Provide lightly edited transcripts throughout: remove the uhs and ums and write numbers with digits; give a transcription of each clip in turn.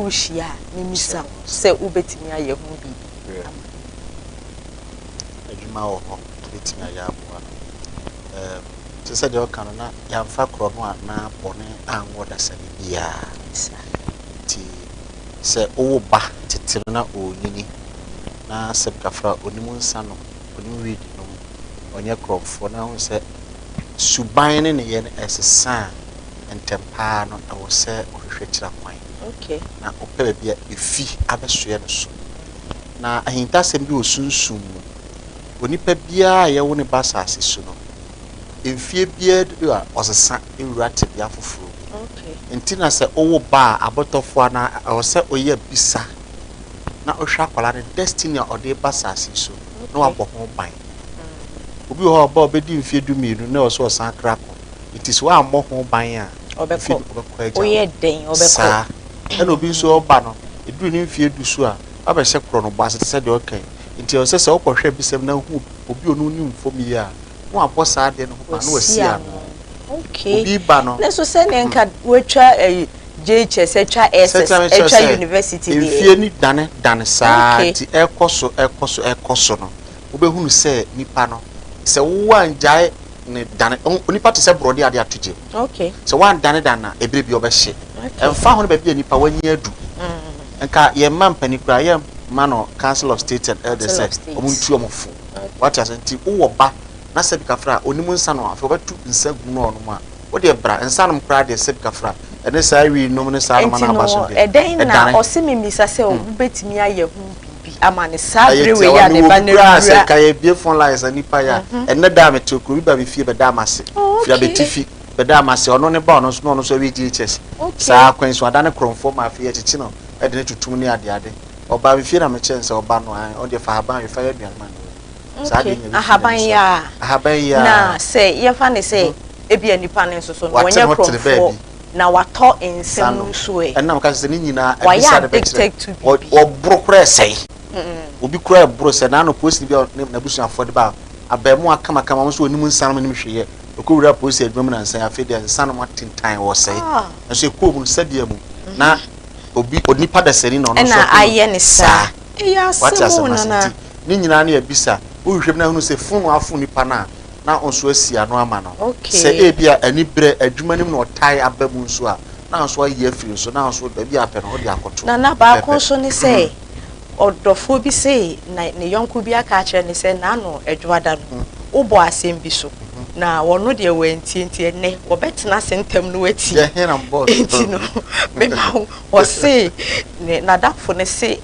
Wohyia a, memisa wo sɛ wobɛtumi ayɛ ho biribi ama. Adwuma wɔ hɔ bɛtumi ayɛ aboa no. Te sɛ deɛ ɔka no, na yɛamfa korɔ no a na bɔne anwɔ dasani biara. Nti sɛ wowo ba tete no na ɔnyini na sɛ kafra onim nsa nom, onim weed nom, ɔnyɛ korɔmfoɔ, na wohu sɛ suban ne ne yɛ no ɛsesa a, ntɛm paa no ɛwɔ sɛ ɔhwehwɛ kyerɛ kwan na ɔpɛ baabi a efi abɛsoɛ no so. Na ahintasɛm bi wɔ sunsum mu. Onipa biara a yɛwo ne ba asase so no, mfie biara du a, ɔsesa ewura tebea foforɔ mu. Nti na sɛ wowo ba a, abɔtɔfoɔ anaa ɛwɔ sɛ ɔyɛ bisa na ɔhwɛ akwadaa no destiny a ɔde ba asase so na wabɔ ho ban. Obi wɔ hɔ a, ɔba a, ɔbɛdi mfie 12 na ɛwɔ sɛ ɔsan kra kɔ. Nti sɛ woammɔ ho ban a, ɔbɛkɔ. Ɔbɛkɔ agya. Woyɛ dɛn, ɔbɛkɔ. Saa ɛna obi nso ɔba no, ɛduru ne mfie 10 so a, wabɛhyɛ korɔ no bɔ ase te sɛ deɛ ɔka yi. Nti ɛwɔ sɛ wokɔhwɛ bisɛm na hu obi a ɔno nim fam yie a, na wabɔ saa adeɛ no ho ban na wasi ano. Obi ba no Ne so sɛneɛ nka watwa ɛyi JHS, atwa SS, atwa university deɛ. Mfie ni dane dane saa. Nti ɛkɔ so, ɛkɔ so, ɛkɔ so no, wobɛhunu sɛ nipa no, sɛ wowɔ angyae ne dane, onipa te sɛ borɔde ade ato gye sɛ woandane dane a, ebere bi ɔbɛhye. Ɛmfa ho no baabi a nipa wanyi adu, nka yɛn mma mpanin koraa, yɛn ma no Council of State and Elders sɛ ɔmo ntu ɔmo fo. Wate ase? Nti wowɔ ba na sɛbi kafra a onim nsa no, afei ɔbɛto nsa gu no ɔnom a, wodeɛ bra nsa nom koraa deɛ, sɛbi kafra ɛne saa wi nom ne saa nom na aba so deɛ. Ɛdɛn na ɔse memisa sɛ wobɛtumi ayɛ ho biribi ama ne saa bere wei a ne ba no awura sɛ nka yɛbie phone lines a, nipa yɛ a, ɛnnɛ da a mete okuro bi ba me fie bɛda ama ase firi Abɛtifi bɛda ama ase. Ɔno ne ba, ɔno nso na ɔno nso awie JHS saa kwan so ada ne korɔmfoɔ ma afei yɛkyekye no ɛde ne tutum ne adeade. Ɔbaa me fie na mekyerɛ no sɛ ɔba no an ɔde fa ahaban a fa yɛ aduane ma no saa de nya bi. Ahaban yi a ahaban yi a na sɛ yɛfa ne sɛ ebi a nipa no nso so no wɔnyɛ korɔmfoɔ na watɔ nsɛm nso ɛ. Ɛnam ka sɛ ne nyinaa wayɛ addicted to bibi. Wɔboro koraa ɛsɛe obi koraa, ɛboro sɛ n'ano polisi bi a n'abusuafoɔ de ba abɛɛmoa kamakama, wɔn nso wɔnim nsa nom nim hwee yɛ okɔwura polisi adwuma mu nansa. Afei deɛ nsa nom atentan wɔ sɛe nso ekɔɔ mu no sɛdeɛ mu na obi onipa dasani na ɔno nso ɛna ayɛ ne saa. Ɛyɛ wate asɛm o. Asɛm ase. Nana. Nti ne nyinaa no yɛbisa, wohwehwɛ mu na ahunu sɛ funu afo nipa no a, na nso asi ano ama no sɛ ebi a ani berɛ adwuma no mu na ɔtae aba mu nso a, na nso ayi afiri nso na nso baabi a apɛ no wode akɔto. Nana, baako nso ne sɛ ɔdɔfoɔ bi se na ne yɔnko bi aka akyerɛ ne sɛ n'ano adwoada no wobɔ asɛm bi so na wɔno deɛ wɔantie, nti ɛnɛ wɔbɛtena ase ntɛm no watie. Nti no mema wɔse ne n'adamfo ne se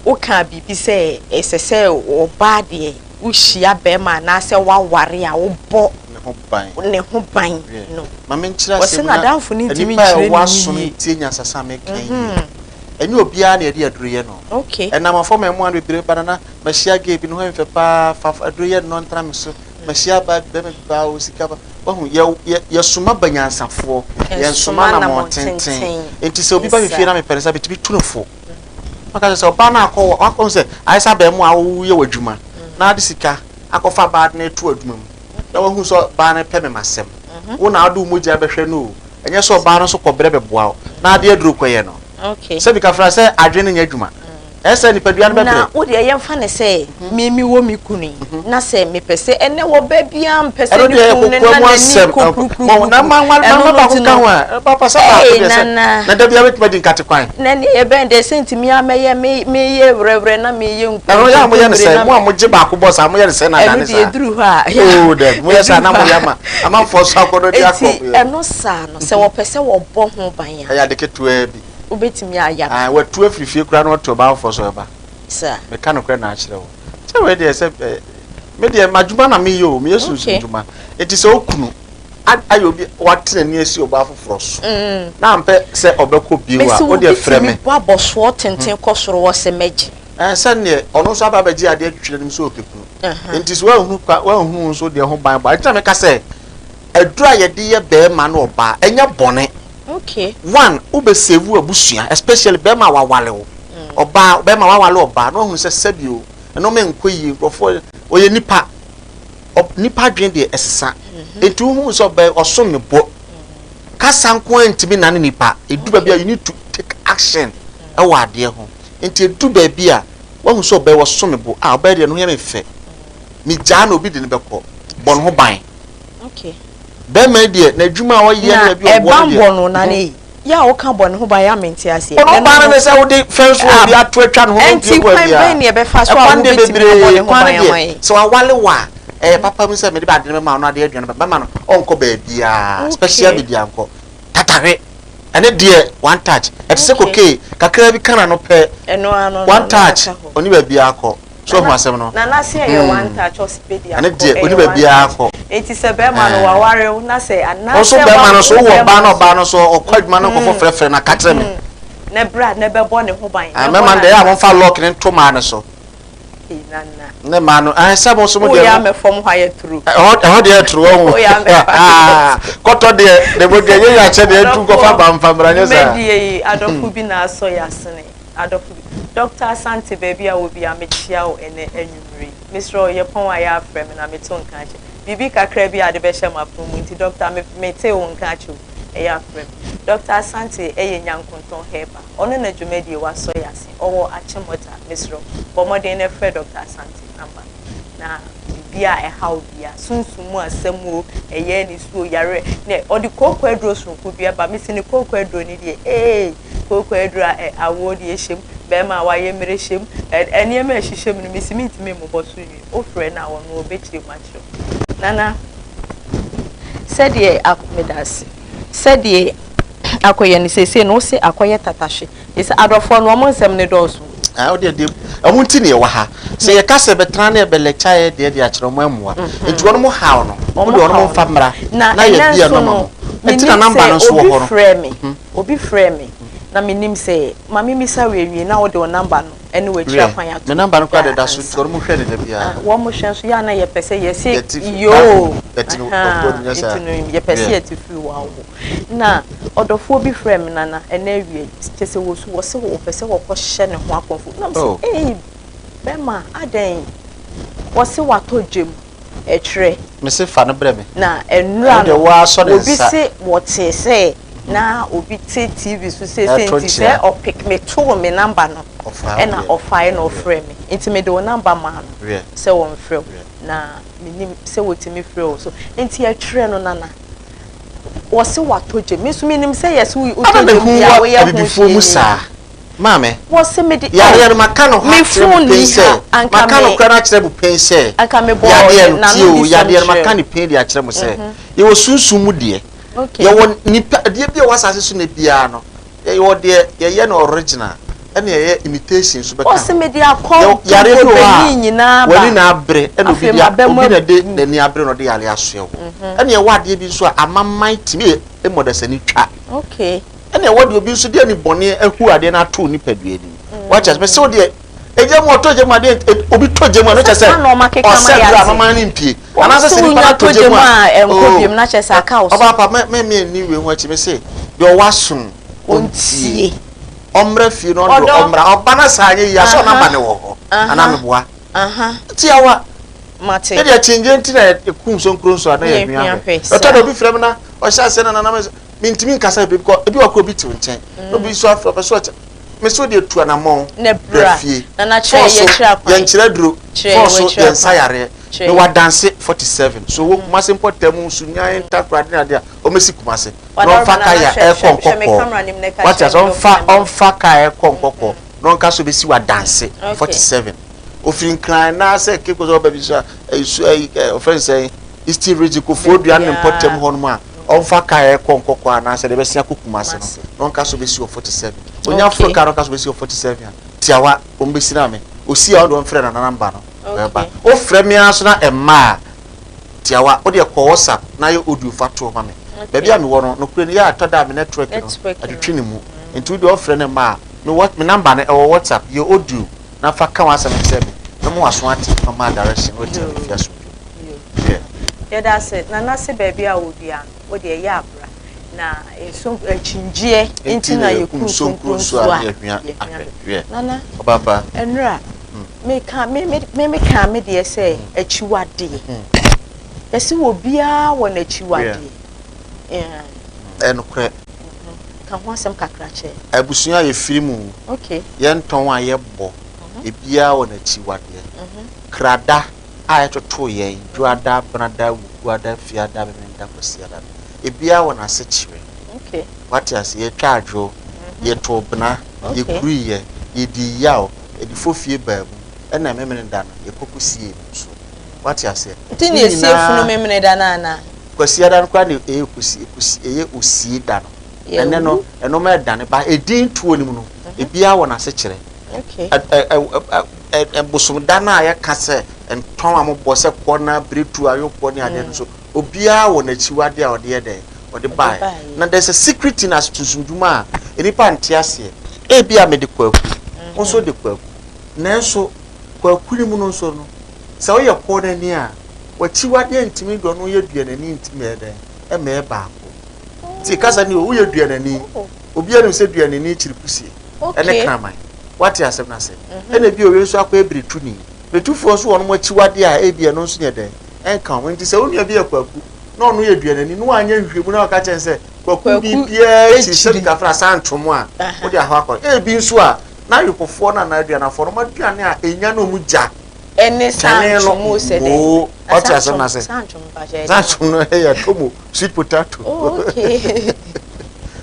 woka biribi sɛ ɛsɛ sɛ ɔbaa deɛ wohyia bɛrima anaasɛ woaware a, wobɔ ne ho ban no. Maame, nkyerɛ wɔse asɛm na n'adamfo no ntumi nipa a nkyerɛ ɛwɔ ne aso mu no yie. Tie nyansasa a meka yi yie. Ɛnyɛ obiara na yɛde aduro yɛ no. Ɛnam afɔ ma ɛmoa no bebree ba. Nana, mahyia gay bi ne ho mfɛ paa, fa aduro yɛ no ntena me so. Mahyia ba bɛrima bi paa o sika ba wahu yɛ yɛ yɛsoma ba nyansafoɔ, yɛnsoma namɔ tenten. Nti sɛ obi ba me fie na mepɛ no sɛ metumi tu no fo, maka sɛ ɔbaa no akɔ wakɔ sɛ ayɛ sɛ abɛɛmo a woyɛ wɔ adwuma na ade sika akɔfa baa no to adwuma mu na wahu sɛ ɔbaa no pɛ me masɛm, wo na wode wo mogya bɛhwɛ no o. Ɛnyɛ sɛ ɔbaa no nso kɔbrɛ bɛboa wo na ade aduro kɔyɛ no. Sɛbi kafra sɛ adwene no nyɛ adwuma, ɛyɛ sɛ nipadua no Na bɛbrɛ. Wo deɛ, yɛmfa ne sɛ me wɔ me kunu yi na sɛ mepɛ sɛ ɛnɛ wɔ bɛ biara mpɛ sɛ ɛno ne deɛ kunu ne kokoa na mu n'ani asɛm kɔ mɔ na ma ma ɛno ma no baako nti ka no ho a papa sɛ baako ee deɛ sɛ nana na da bia bɛtumi adi nkate kwan. Na ne yɛbɛn deɛ sɛ ntumi a mɛyɛ meyɛ werɛwerɛ na meyɛ nku Ɛno yɛ a moyɛ no nkontommire sɛ na mo a mogye baako bɔ saa, moyɛ no sɛ na ɛno adane deɛ saa. ɛduru hɔ a Oo dɛ moyɛ saa ɛduru na hɔ moyɛ a ama amanfoɔ so akɔdɔ de akɔ eti ɛno saa no, sɛ wɔpɛ sɛ wɔbɔ ho ban a, ɛyɛ ade ketewaa bi. Wobɛtumi ayɛ Ah, watu afiri fie koraa na watu ɔbaa foforɔ so ɛba. Saa. Meka nokorɛ na akyerɛ wo sɛ wei deɛ sɛ me deɛ m'adwuma na meyɛ o, meyɛ sunsum dwuma. Enti sɛ okunu ayɛ obi wate n'ani asi ɔbaa foforɔ so na ampɛ sɛ ɔbɛkɔ bio a, mesi wo obi deɛ frɛ tumi me. bɔ abɔsoɔ tenten kɔ soro wɔ sɛ mɛgye. Ɛɛ, sɛneɛ ɔno nso aba abɛgye adeɛ atwitwi n'anim sɛ ɔpɛ kunu. Nti sɛ woanhunu kwa woanhunu nso deɛ ho ban bɔ a, nti na meka sɛ aduru a yɛde yɛ bɛrima ne ɔbaa ɛnyɛ bɔne. One, wobɛsave w'abusua, especially bɛrima a wawale wo. Ɔbaa, bɛrima wawale ɔbaa na wahunu sɛ sɛbi o, ɛno menkɔ yie, nkurɔfoɔ ɔyɛ nipa. Nipa adwene deɛ ɛsesa. Nti wohu sɛ ɔbɛ ɔsom me bo. Kasa nko ara ntumi nane nipa. Ɛdu baabi a you need to take action. Ɛwɔ adeɛ ho. Nti edu baabi a wahu sɛ ɔbɛyɛ wɔso me bo a ɔbɛyɛ deɛ no ho yɛ me fɛ. Megyaa na obi de no bɛkɔ. Bɔ ne ho ban. Okay. Bɛrima yi deɛ n'adwuma a ɔyɛ ne baabi a ɔwɔ no deɛ. Na ɛbanbɔ no na ne yɛ a woka bɔ ne ho ban yɛ a mente aseɛ. Bɔ ne ho ban no ne sɛ wode fɛnso a obi ato atwa ne ho no mpie kɔ baabi a. Ɛnti kwan bɛn ne ɛbɛfa so a wobɛtumi abɔ ne ho ban ama yɛn? Sɛ wawale wo a ɛyɛ papa mu sɛ mede ade no bɛma wo na ade aduane bɛma no ɔnkɔ baabiara special media nkɔ tatahwe. Ɛne deɛ one touch ɛte sɛ kokee kakra bi ka n'ano pɛ one touch ɔni baabiara kɔ so ɔho asɛm no nana se ɛyɛ one touch ɔsi pɛ di akɔ ɛne deɛ ɔni baabiara kɔ eti sɛ bɛrima no waware wo na sɛ anaasɛ ɔso bɛrima no so wowɔ ɔbaa na ɔbaa no so ɔkɔ adwuma no nkɔfo frɛfrɛ na ka kyerɛ me na bra na ɛbɛbɔ ne ho ban mɛma no deɛ ɛyɛ a momfa lock ne nto maa no so Ne maa no ɛn sɛ mo nso mo deɛ no. fam hɔ ayɛ turu. Ɛhɔ ɛhɔ deɛ turu wɔn ho. Kɔtɔ deɛ de mo deɛ yɛ yɛ akyɛ deɛ ntu nkɔfa ba nfa mmra nyɛ saa. Mɛdie yi adɔfo bi na asɔ yɛ asene adɔfo bi Dr. Asante baabi a wɔ bi a mekyia wo ɛnɛ anwummere yi mesrɛ wo yɛ pɔn a yɛ afrɛ me na meto nka akyɛ biribi kakra bi a de bɛhyɛ m'apono mu nti Dr. me metee wo nka akyɛ o ɛyɛ afrɛ me Dr. Asante ɛyɛ nyankontɔn herbal ɔno na dwumadie wasɔ yɛ ase. Ɔwɔ Achimota, mesrɛ wo, bɔ mmɔden na frɛ Dɔkta Asante number no na biribi a ɛha wo biara, sunsum mu asɛm o, ɛyɛ anisu o, yareɛ, ne ɔde kooko aduro soronko bi aba, mese ne kooko aduro no deɛ ee, kooko aduro a ɛ, awoɔ deɛ hyɛ mu, bɛrima a wayɛ mmerɛ hyɛ mu, ɛ, nneɛma a ɛhyehyɛ mu no, mese mentumi mmobɔ so nwie, wofrɛ no a ɔno ɔbɛkyerɛ mu akyerɛ wo. Nana, sɛdeɛ, meda ase, sɛdeɛ akɔyɛ no seesei no, wose akɔyɛ tatahwe. Efisɛ adɔfoɔ no, wɔn nsɛm no dɔɔso. Ah, wo deɛ deɛ, ɛho nti na yɛwɔ ha. Sɛ yɛka sɛ bɛtena ne yɛbɛ lecture yɛ deɛ de akyerɛ wɔn ammoa. Nti wɔn haw no, wo deɛ wɔn mfa mmra na na ɛnɛ yɛbi nso ɛno ama no, mo. Nti menim na number sɛ no nso wɔ obi hɔ no. frɛɛ me, obi frɛɛ me, na menim sɛ, ma memmisa wei nwie na wode wo number no ne w'akyiri Wiɛ, akwan me ato number no koraa dwa deɛ ɛda so nti ansa. wɔn hwɛ no da Ah, biara. wɔn hwɛ nso, yɛ a na yɛpɛ sɛ yɛse Yɛte fi, yoo, yɛte no, ahaa, ɔkɔ nyɛ saa. nti no yɛpɛ sɛ Wiɛ. yɛte firi wɔn hɔ. Na ɔdɔfoɔ bi frɛɛ me nana ɛnɛ awia yi, kyerɛ sɛ wɔsu, wɔse wɔpɛ sɛ wɔkɔhyɛ ne ho akɔmfo. Na mese, Oh. ei, bɛrima, adɛn? Wɔse watɔ gya mu, ɛtwerɛ. Mese fa no brɛ me. Na nnura Ɛno deɛ no, wo ara sɔ ne obi nsa. se wɔtee sɛ na obi te TV so seesei Ɛto nti sɛ nkyea. ɔpik, metoo me number no, Ɔfaa wo ɛna deɛ. ɔfaeɛ na Wiɛ. ɔfrɛɛ me. Nti mede wo number maa no Wiɛ. sɛ ɔmfrɛ wo. Wiɛ. Na menim sɛ wɔtumi frɛ wo so. Nti ɛtwerɛ no nana. Wɔse watɔ gyam. Me nso menim sɛ yɛse wotɔ Ana gyam mehu bi a wɔ woyɛ ho abibifoɔ mu hwee. saa? Maame, Wɔse mede oh, yareɛ no maka no hɔ me akyerɛ mo phone pɛn ni sɛ, ha anka maka me nokorɛ no akyerɛ mo pɛn sɛ, anka mebɔɔ yadeɛ no, n'ano tie o, bi sɛm yadeɛ no kyerɛ maka wo. no pɛn de akyerɛ mo sɛ, yɛwɔ sunsum mu deɛ, Okay. yɛwɔ nipa, adeɛ bi a ɛwɔ asase so nnɛ biara no, Yɛwɔ deɛ yɛyɛ no original ɛna yɛyɛ imitation nso bɛka ho. Ɔse mede akɔ Yɛwɔ yareɛ bi wɔ hɔ Togo Benin a nyinaa ba. w'ani na abere ɛna obi Afei de maba mu obi na de abu. n'ani abere na ɔde yareɛ asoɛ wo. Ɛna yɛwɔ adeɛ bi nso a amaman tumi ɛ mmɔdasani twa. Okay. Ɛna yɛwɔ deɛ obi nso de ani bɔne ahu adeɛ no ato wo nipadua no mu. Wate aseɛ? Mese wo deɛ egya mu ɔtɔ gya mu adeɛ obi tɔ gya mu a no kyerɛ Sɛ sɛ saa na ɔma keka ma ɔsɛ yɛate. duro amaman no mpie. Wɔn Anaasɛ nso sɛ nipa no wonya atɔ tɔ gya gya mu mu a a ɛnkɔ oh biom na kyerɛ sɛ aka wo so. Ɔbaa pa mɛ mɛ mɛ nni wei ho akyi mese deɛ ɔwɔ aso no ɔntie. Ɔmmra fie no ɔno deɛ ɔmmra. Ɔba na saa anyɛ yie a sɛ ɔno aba ne wɔ hɔ anaa meboa. Tiawa. Mate. Ɛdeɛ akyinnyegyeɛ nti na yɛkum sonkuro nso a na yɛhwia hwɛ. Ɛtɔ da obi frɛ me na ɔhyɛ aseɛ na nana mentumi nkasa bebree because ebi wɔ kora obi te wo nkyɛn na obi nso afrɛ ɔpɛ so ɔkyɛ me so deɛ tu anammɔn bra fie. Fɔɔ so yɛnkyerɛ aduro, fɔɔ so yɛnsa yareɛ. Mewɔ adanse 47 so wɔ Kumase mpɔtam Sunyani Ntakoradi ne adeɛ a ɔmmɛsi Kumase. Na ɔmfa kaa a ɛrekɔ nkɔkɔɔ. Wate ase? Ɔmfa, ɔmfa kaa a ɛrekɔ nkɔkɔɔ na ɔnka sɛ ɔbɛsi wɔ Adanse, 47. Ɔfiri Nkran na sɛ Cape Coast ɔba bi so a, ɛyi so, ɛyi, ɛ, ɔfrɛ no sɛn, Eastern Region, Kofoɔ Dua ne ne mpɔtam hɔ nom a, ɔmfa kaa a ɛrekɔ nkɔkɔɔ anaasɛ deɛ ɛbɛsen akɔ Kumase no, na ɔnka sɛ ɔbɛsi wɔ 47. Ɔnya foro kaa na ɔka sɛ ɔbɛsi wɔ 47 a, tiawa, ɔmbɛsi no ame. Ɔsi a, ɔno deɛ ɔmfrɛ Nana namba no, ɔbɛba. Wofrɛ me ara so na ɛmma a, Tiawa, wo deɛ kɔ WhatsApp na yɛ audio fa to hɔ ma me. Baabi a mewɔ no, nokorɛ ni, yɛ a ɛtɔ da a me network no, atwetwe ne mu. Nti wo deɛ ɔfrɛ no mma a, me what, me number no ɛwɔ WhatsApp, yɛ audio na fa ka w'asɛm kyerɛ me na ma w'aso ate na ma direction na watumi aba fie asomdwoe mu. Hwɛ. Yɛda ase Nana se baabi a wɔ biara no wo deɛ yɛ a bra na nso akyingyeɛ nti na yɛku nsonkuro nsuo a yɛhua ahwɛ. Nana Ɔbaapa. Ɛnora Meka me me me mekaa me deɛ sɛ akyiwadeɛ. Yɛse obiara wɔ n'akyiwadeɛ. Yeah. Ɛyɛ nokorɛ. Ka ho asɛm kakra kyerɛ. Abusua a yɛfiri mu, yɛn ntɔn a yɛbɔ, ebiara wɔ n'akyiwadeɛ. Krada a ɛtotoo yɛn, Dwoada, Benada, Wukuada, Fiada, Memenda, Kwasiada no, ebiara wɔ n'asekyerɛ. Wate ase? Yɛtwaa adwo, yɛtoo bena, yɛkuruiɛ, yɛdii yaw, yɛde fofie baa mu, ɛna Memeneda no, yɛkɔ kɔsiee no nso. Wate aseɛ? Nti na yɛsie funu Memeneda no anaa? Kwasiada no koraa na ɛyɛ kosi, kosi, ɛyɛ osie da no. Ɛnɛ no, ɛnoma ɛdane ba edin tuo no mu no, ebiara wɔ n'asekyerɛ. Ɛ, bosom da no a yɛka sɛ ntɔn a mobɔ sɛ kɔ na biretu ayokoɔ ne adeɛ no nso, obiara wɔ n'akyiwadeɛ a ɔde yɛ dɛn, ɔde baeɛ. Na there's a secret in sunsumdwuma a nnipa nte aseɛ. Ebia mede kwaku, wo nso wode kwaku. Nanso kwaku no mu no nso no, sɛ woyɛ kɔɔ no ani a, w'akyiwadeɛ ntumi de ɔno yɛ duanani ntumi yɛ dɛn, ɛmmɛyɛ baako. Nti kasa ni o, woyɛ duanani, obiara nim sɛ duanani kyiri kusie ɛne kraman. Wate asɛm no ase? Ɛna ebi owie nso akɔyɛ biretuni. Biretufoɔ nso wɔn akyiwadeɛ a ebi ɛno nso yɛ dɛn, ɛnka ho. Nti sɛ wo nua bi yɛ kwaku na ɔno yɛ duanani na wanyɛ nhwehwɛmu na waka kyerɛ no sɛ kwaku biribiara kyiri sɛbi kafra saa ntom a, wode ahɔ akɔ. Ebi nso a, na awekofoɔ no anaa aduanafoɔ no wɔn aduane a enya na wɔn gya Ɛne kyɛne no santwom o sɛ dɛn? moo. Na Wate asɛm no santwom ase? santwom mpakyɛ ɛyɛ dɛn? Santwom no yɛ tomo, sweet potato. Oh okay.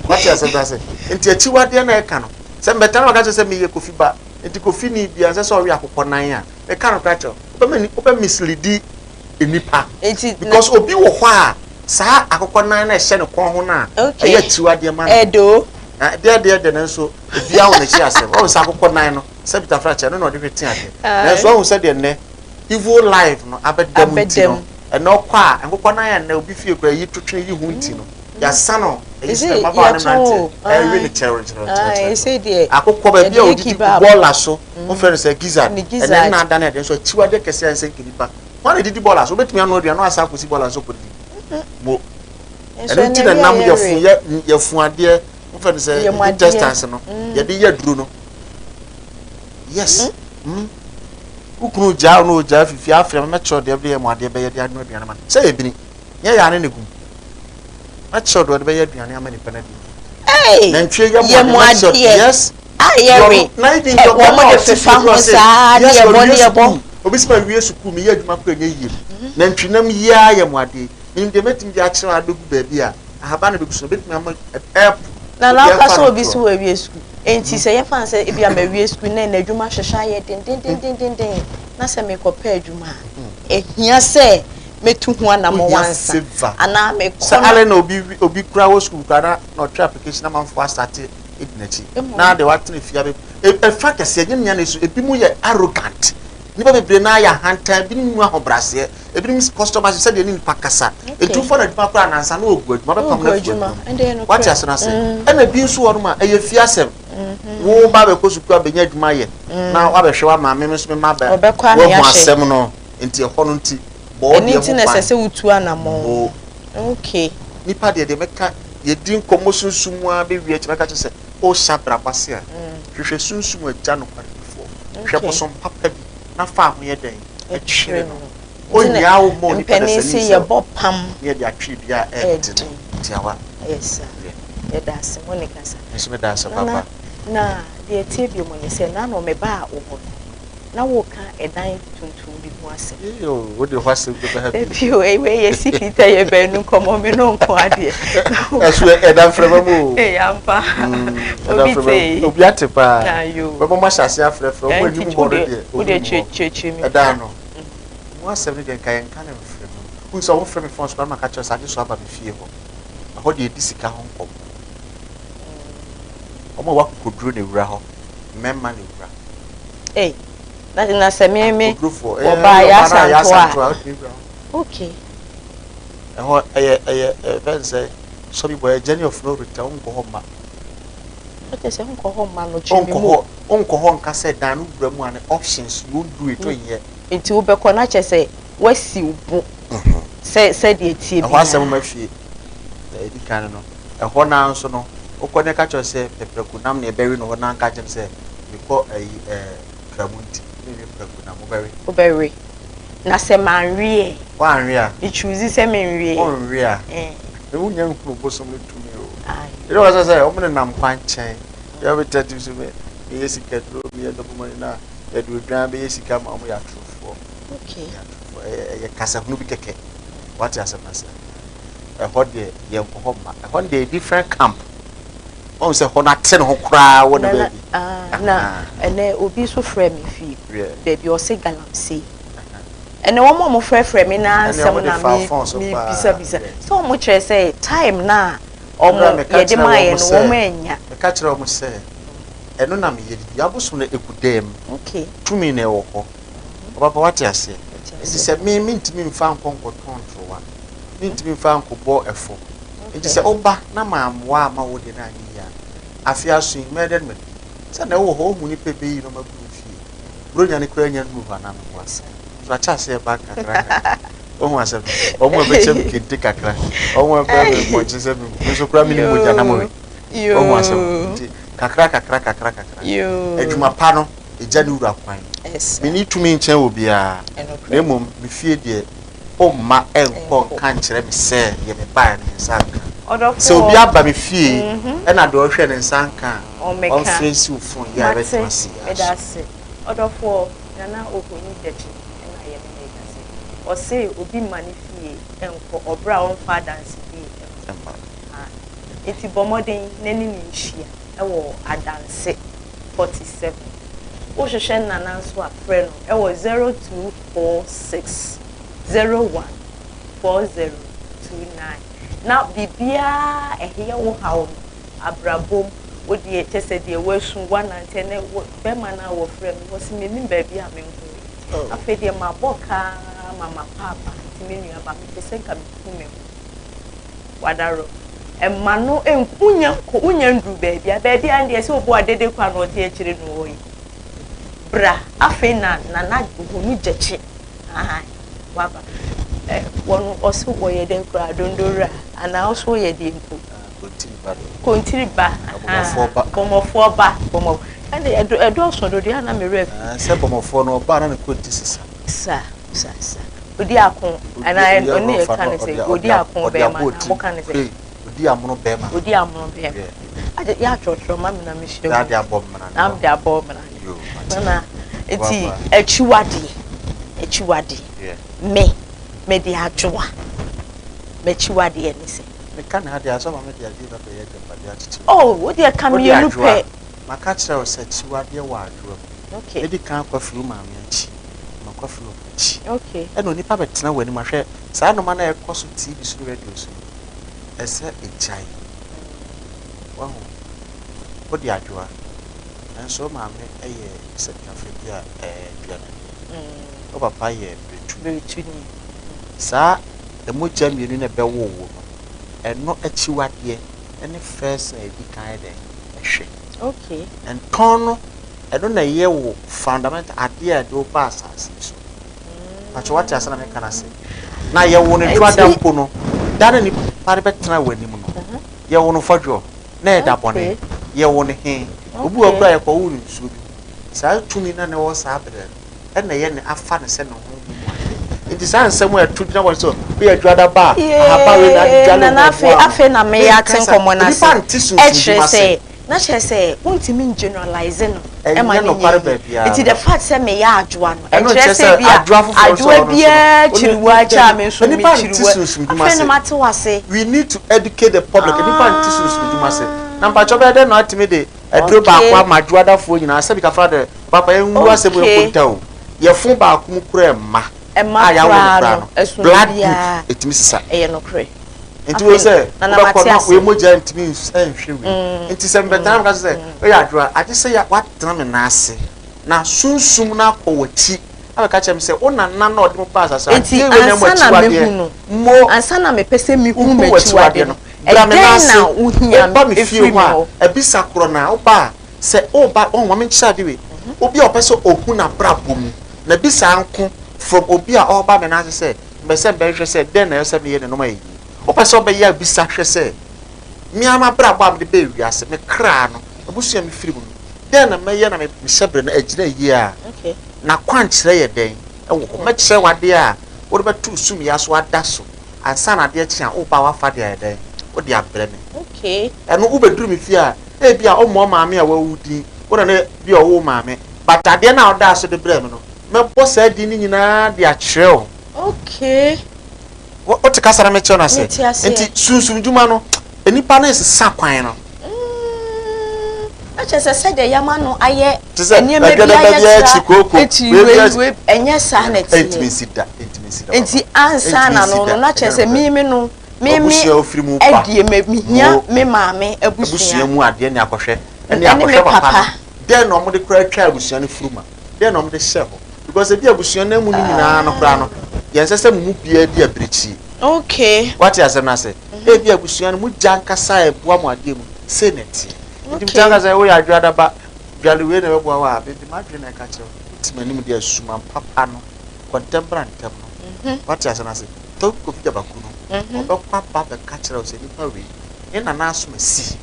Wate asɛm no ase? Nti akyiwadeɛ na ɛka no. Sɛ mbɛtena na ɔka kyerɛ sɛ meyɛ Kofi ba, nti Kofi ni bia nsɛ sɛ ɔwe akokɔ nan a, meka no koraa kyerɛ wo, wobɛma wobɛ mislidi nnipa. Nti na Because obi wɔ hɔ a, saa akokɔ nan na ɛhyɛ ne kɔn ho no a, Okay. ɛyɛ akyiwadeɛ ma no. Ɛdɛ o. Na deɛ deɛ deɛ nanso obiara wɔ n'akyi asɛm. Wahu sɛ akokɔ nan no, sɛ Peter Frakyɛ, ɛno na ɔde hwete adeɛ. Nanso wahu sɛ deɛ nnɛ evil life no abɛda mu nti no, ɛnɛ ɔkɔ a, nkokɔ nan a nnɛ obi fie koraa yi to twene yi ho nti no, yɛasa no ɛyi sɛ mmabaawa ne mmeranteɛ ɛrewe no kyerɛw kyerɛw kyerɛw kyerɛw. Akokɔ baabi a odidi gu bɔɔla so, wofrɛ no sɛ gizzard, ɛnɛ nna adane adeɛ nso akyiwadeɛ kɛseɛ a ɛnsɛ nka nipa. Hwan na edidi bɔɔla so? Wobɛtumi anoa aduane na wasan akɔsi bɔɔla so kɔdidi. Mo. Ɛno nti na nam yɛfu yɛ yɛfu adeɛ wofrɛ no sɛ intestines no yɛde yɛ aduro no. Yes. Mm. Wo kunu gyaa wo na ogyaa fifi afei mɛkyerɛw deɛ ɛde yɛ mo adeɛ bɛyɛ de anoa aduane ma no. Sɛ ebini. Nyɛ yaa ne ne gum. Mɛkyerɛw deɛ ɔde bɛyɛ aduane ama nipa no adi. Hey! Nantwie yɛ Yɛ mo mo adeɛ mɛkyerɛw. adeɛ. Yes. A yɛwe. Na even Ɛ, deɛ wɔn ɔbɛma de ɔte fefa fie ho koraa sɛ, saa ne yes, yɛbɔ mawie ne yɛbɔ. sukuu. Obi sɛ mawie sukuu meyɛ adwuma koraa ɛnyɛ yie. Nantwinam yi ara yɛ mo adeɛ. Menim deɛ mɛtumi de akyerɛw abɛgu baabi a ahaban no bɛgu so no bɛtumi ama ɛpo. Na na Obi ɔka afa sɛ no obi toɔ. sɛ wawie sukuu. Enti sɛ yɛfa no sɛ ebia mawie sukuu na ɛnna adwuma hwehwɛ ayɛ dendendendenden na sɛ mekɔpɛ adwuma a, ehia sɛ mɛtu ho anammɔn Wohia ansa favour. anaa mekɔ Sɛ na. ale na obi obi kura wɔ sukuu kura na na ɔtwe application na amanfoɔ asate edi n'akyi Mmom. na de watena fie abɛ ɛfa kɛseɛ nyɛ nea na esu ebi mu yɛ arrogant nnipa bebree naa yɛ ahantan ebinom mu ahobraseɛ ebinom customers sɛdeɛ ne nipa kasa etu fa na adwuma koraa nansa na ogu adwuma bɛpam Ogu na afu adwuma, adwuma ɛnde ɛyɛ nokorɛ. wate ase no ase ɛna ebi nso wɔ nom a ɛyɛ fie asɛm wo ba bɛkɔ sukuu abɛnya adwuma yɛ na wabɛhwɛ wa maame me nso me ma bɛ Ɔbɛkɔ ame wahu ahwɛ. asɛm no nti ɛhɔ no nti bɔ wo Ɛno deɛ nti ho na ɛsɛ ban sɛ wotu anammɔn. Bo. Okay. Nipa deɛ deɛ mɛka yɛdi nkɔmmɔ sunsum mu ara bɛwie akyi mɛka kyerɛ sɛ wohyɛ abrabɔ ase a hwehwɛ sunsum agya nokwaredifoɔ hwɛ bosom papa bi na fa ho yɛ dɛn ɛtwere no ɔnyaa wo ma onipa Mpanin dasani se sɛ yɛbɔ pam. ne yɛde atwere bi a ɛɛdene tiawa. Yes sir. Yɛda ase mo ne kasa. Me nso meda ase Nana, papa. na deɛ ɛteɛ bio mu ne sɛ nano mebaa wo hɔ no na woka ɛdan tuntum bi ho asɛm. Ee o, wode hɔ asɛm bɛba ha bio. Dabi o, wei yɛ secret a yɛ baanu nkɔmmɔ, me no nko adeɛ. Ɛso ɛda mframa mu o. Ee ampa. Ɛda Obi mframa mu. te. Obi ate paa. Ayo. Bɛbɔ mo ahyɛ ase afrɛfrɛ, wɔn anim hɔ no deɛ, Wode obi mu hɔ. kyerɛkyerɛ mi. Ɛda ano. Mu asɛm no deɛ nka yɛnka no mframa mu. Wohu sɛ wɔfrɛ me phone so koraa na maka kyerɛ sɛ agye so aba me fie hɔ. Ɛhɔ deɛ yɛdi sika ho nkɔmmɔ. Wɔn a wɔakokoduro na ewura hɔ, mmarima na ewura. Ei, na na sɛ me me Akokodurofoɔ. wɔbaa Ɛyɛ ɔbaa no a yɛ yɛasantoa asantoa a, wotumi wura hɔ. Okay. Ɛhɔ ɛyɛ ɛyɛ ɛfɛn sɛ sɔbi bɔ ɛyɛ journey of no return wonkɔ hɔ mma. Ɔkyɛ sɛ wonkɔ hɔ mma no kyerɛ me Wonkɔ mu. hɔ wonkɔ hɔ nka sɛ dan no wura mu a ne options you won't do it wonyɛ. Nti wobɛkɔ na kyerɛ sɛ woasi wo bo sɛ sɛdeɛ ɛteɛ Ɛhɔ asɛm biara. ma fie. Deɛ ɛdi kan no ɛhɔ naa nso no wokɔ ne ka kyerɛ sɛ pɛprɛko nam na ɛbɛwe no hɔ na nka kyerɛ sɛ mekɔ ayi ɛɛ pramu nti mewe prɛko nam wobɛwe. Wobɛwe. Na sɛ manwe ɛ? Woanwe a? Me choose sɛ menwe. Wonwe a? Eh. Wonya nhunu bosom no tumi o. Ayo. Ɛdɛ wɔ sɛ sɛ wɔn nenam kwan kyɛn. Yɛ bɛ tɛ ti so mɛ meyɛ sika duro meyɛ dɔbɔ mɔni na yɛde odwan bɛyɛ sika ma wɔn yɛ atorofoɔ. Okay. Yɛ atorofoɔ ɛyɛ ɛyɛ kasahunu bi kɛkɛ. Wate asɛm no ase. Ɛhɔ deɛ yɛn kɔ hɔ ma ɛhɔ deɛ different camp. Wɔn sɛ hɔ no ate ne ho koraa wɔ ne baabi. Ah, na ɛnɛ obi nso frɛ me fi baabi ɔse galamsey. Ɛnɛ wɔn a wɔfrɛfrɛ me na nsɛm na me me bisabisa sɛ wɔn kyerɛ sɛ time na wɔn yɛde maa yɛn no wɔn annya. Meka kyerɛ wɔn sɛ ɛno na meyɛ didi abosom no egu dɛm. Okay. Tumi na ɛwɔ hɔ. Ɔbapa wate aseɛ. Nti sɛ me mentumi nfa nkɔ nkɔtɔn ntorowa. Mentumi nfa nkɔbɔ ɛfɔ. Nti sɛ woba na mammoa ama wo deɛ no anyɛ yie a, afe aso yi mɛyɛ dɛn madi? Sɛ na ɛwɔ hɔ wohu nipa ɛbɛyi nneɛma gu wo fie. Buronya no koraa nya nnuru hɔ anaa meboa? So akyɛ aseɛ ba kakra kakra. Wohu asɛm no? Wɔn a ɛbɛkyɛ me kente kakra. Wɔn a ɛbɛbrɛ me mpɔnkye sɛ me nso koraa menim mogya nam we. Wohu asɛm no? Nti kakra kakra kakra kakra. Adwuma pa no, ɛgya ne wura kwan. Menni tumi nkyɛn obiara. Na mmom me fie deɛ, womma ɛnkɔ nka nkyerɛ me sɛ deɛ mebaeɛ no me nsa nka. Sɛ obi aba me fie ɛna deɛ ɔhwɛ ne nsa nka a, ɔmfrɛ nsi wo fon yi a ɛbɛtena ase yi ara so. Mate, ɔdɔfoɔ, Nana Ohoni Gyakye na yɛne no rekasa yi. Ɔse obi mma ne fie nkɔ ɔberɛ a ɔmfa adansedie mma. Nti bɔ mmɔden na ne no nhyia wɔ Adanse 47. Wohwehwɛ Nana nso a, frɛ no wɔ 0246 01 4029. Na biribiara a ɛyɛ wo haw no, abrabɔ mu, wo deɛ kyɛ sɛ deɛ woasu, woanante, ɛnɛ wo bɛrima no a wɔfrɛ me, wɔse mennim baabi a menkɔ yi. Afei deɛ mabɔ ka ara ma mapaapa, nti me nuaba mepɛ sɛ nka meku me ho. Wadaro. Ɛma no nku, wonya nkɔ, wonya nduru baabi a, baabi a ɛndeɛ sɛ obu adede kɔ a na ɔte akyire na ɔyi. Bra, afei na Nana Ohonu Gyakye, ahan, waba. Ɛ, wɔn, ɔse wɔyɛ dɛn koraa, dondowura, anaa ɔso wɔyɛ deɛ mpo. Kontiri ba do. Kontiri ba, Abɔmmɔfoɔ ba. Bɔmmɔfoɔ ba, bɔmmɔ, ɛnde ɛdɔ, ɛdɔɔso dodo, yɛ a na me werɛ afi. Ɛɛ, sɛ bɔmmɔfoɔ no, ɔba a na ne konti sesa. Sa, sa, sa. Odi ako, anaa ɔne yɛ ka ne sɛ, odi ako bɛrima, anaa mo ka ne sɛ. Odi amono bɛrima. Odi amono bɛrima. Agye yɛ atwerɛtwerɛ ma me na me hyɛ mu. Ade abɔ mmara. Na de abɔ mmara. Nana, eti akyiwadeɛ, akyiwadeɛ. Me, me de adwoa. M'akyiwadeɛ ne sɛ. Meka ne ha deɛ asɛ ma me de adeɛ ba bɛyɛ agyapadeɛ akyekyere. Oh, wo deɛ ka mmienu pɛ. Maka kyerɛ wo sɛ akyiwadeɛ wɔ adwoa mu. Okay. Medi kan akɔ afiri wo maame akyi. Makɔ afiri wo akyi. Okay. Ɛna onipa bɛtena w'anim ahwɛ saa nnoɔma no a ɛkɔ so TV so ne radio so no, ɛsɛ ɛgyae. Wahu? Wode adwoa, nanso wo maame yɛ sɛnkafo bi a ɛɛ duanani. Wo papa yɛ biretuni. Biretuni. Saa mogya mmienu no a ɛbɛwoo wo no, ɛno akyiwadeɛ ne first na ɛdi kan yɛ dɛn? Ɛhwɛ. Okay. Ntɔn no, ɛno na ɛyɛ wo fundamental adeɛ a ɛde wo ba asase yi so. Pakyɛ wate ase na meka no ase. Na yɛwo no dwoada mpo no, da no nipa no bɛtena w'anim no, yɛwo no fɔdwoɔ, na ɛda bɔne, yɛwo no he. Obi wɔ koraa yɛkɔwo no nsuo bi mu. Saa tumi no a na ɛwɔ saa berɛ no, ɛna ɛyɛ ne afa no sɛ ne honhom mu adeɛ. Nti saa nsɛm a ɛto gyina hɔ sɛ woyɛ dwoada ba a, ahaba wei na ade dwale Nana ho afei ɛboa no. afei na meyɛ ate Menka sa, nkɔmmɔ no ase. nnipa nte sunsum Ɛkyerɛ dwuma ase. sɛ na kyerɛ sɛ wontumi ngeneralise no ɛma Ɛnyɛ no nyɛ nokware yie. baabiara. Nti the fact sɛ meyɛ adwoa no, Ɛno ɛnkyerɛ nkyerɛ sɛ sɛ bi a adwoa foforɔ nso adwoa a ɔno nso no, biara wo ne kyiriwa kyɛ a me nso nnipa nte mekyiriwa. sunsum dwuma Afei ase. na mate wo ase. We need to educate the public. Nnipa nte sunsum dwuma ase. Na mpakyɛ bɛyɛ dɛn na atumi de aduro baako Okay. ama adwoadafoɔ nyinaa sɛbi kafra dɛ papa yɛnwu asɛm Okay. nkonta o. Yɛfo baako mu koraa mma Ɛma a yɛawo no koraa koraa no, no, ɛsono blood group biara. ɛtumi sesa. Ɛyɛ nokorɛ. Nti wo Afei sɛ Nana wobɛkɔ mate na ase. wei mogya ntumi nhwɛ wei. Nti sɛ mbɛtena meka sɛ woyɛ adwoa agye sɛ yɛ woatena me nan ase na sunsum no akɔ w'akyi abɛka kyerɛ me sɛ wo nana na ɔde mo baa asase Nti adeɛ wei na ɛmo ansa na akyiwadeɛ mehu no, mo ansa na mepɛ sɛ mehu wohu m'akyiwadeɛ w'akyiwadeɛ no, no bra me nan ɛdɛn ase na wohia woba me fie ɛfiri hɔ me a hɔ? abisa korɔ na woba a sɛ woba ɔho ma menkyerɛ ade wei obi a ɔpɛ sɛ ɔhu n'abrabɔ mu na bisa nko from obi a ɔreba me nan ase sɛ mbɛ sɛ mbɛhwɛ sɛ dɛn na ɛsɛ sɛ meyɛ ne nneɛma yɛ yie wopɛ sɛ ɔbɛyɛ abisa hwɛ sɛ me ara m'abrabɔ a mede bɛɛ wiase me kra no abusua me firi mu no dɛn na mɛyɛ na mehyɛ berɛ no agyina yie a Okay. na kwankyerɛ yɛ dɛn ɛwɔ hɔ mɛkyerɛ w'adeɛ a wode bɛto sumyɛ so ada so ansa na adeɛ kye a woba wafa deɛ ayɛ dɛn. wode abrɛ me. Okay. Ɛno wobɛduru me fie a, ebi a ɔmmɔ maame a wawu din, wo na ne bi a ɔwo maame, but adeɛ no a ɔdaa so de brɛ me no, mɛbɔ saa din no nyinaa de akyerɛ wo. Okay. Wote kasa na mekyerɛ no ase? Mete aseɛ. Nti sunsum dwuma no, nnipa no resesa kwan no. Na kyerɛ sɛ sɛdeɛ yɛama no ayɛ Te sɛ nneɛma bi adwadaba ayɛ biara tra akyi kooko, akyiri wei wei biara wei ɛnyɛ saa na ɛntumi ɛteɛ. nsi da, ɛntumi nsi da Nti papa. ansa Ɛntumi na nsi no da, no na kyerɛ ɛnyɛ sɛ nokorɛ. mimi no mimi W'abusua a wofiri mu ba, ɛdeɛ me mehia mo me maame abusua abusua mu adeɛ ne akɔhwɛ, ɛne ɛne me akɔhwɛ papa no. papa. Dɛn na wɔde koraa twaa abusua no furuma? Dɛn na wɔde hyɛɛ hɔ? Because ebi abusua no mu no nyinaa no koraa no, yɛnsɛ sɛ mo mu biara di abirekyie. Okay. Wate asɛm no ase? Ebi abusua no mu gya ankasa a ɛboa mo adeɛ mu, sei na ɛteɛ. Nti Okay. metaa ka sɛ woyɛ adwoadaba, dwale wei na ɛbɛboa wo a, mede m'adwene na ɛka kyerɛ wo. Wote m'anim deɛ suman papa no, kɔ ntɛm bra ntɛm no. Wate asɛm no ase? Tɔ Kofi Gyabaku no, ɔbɛkɔ aba abɛka kyerɛ wo sɛ nipa wei, ne nana asom asi.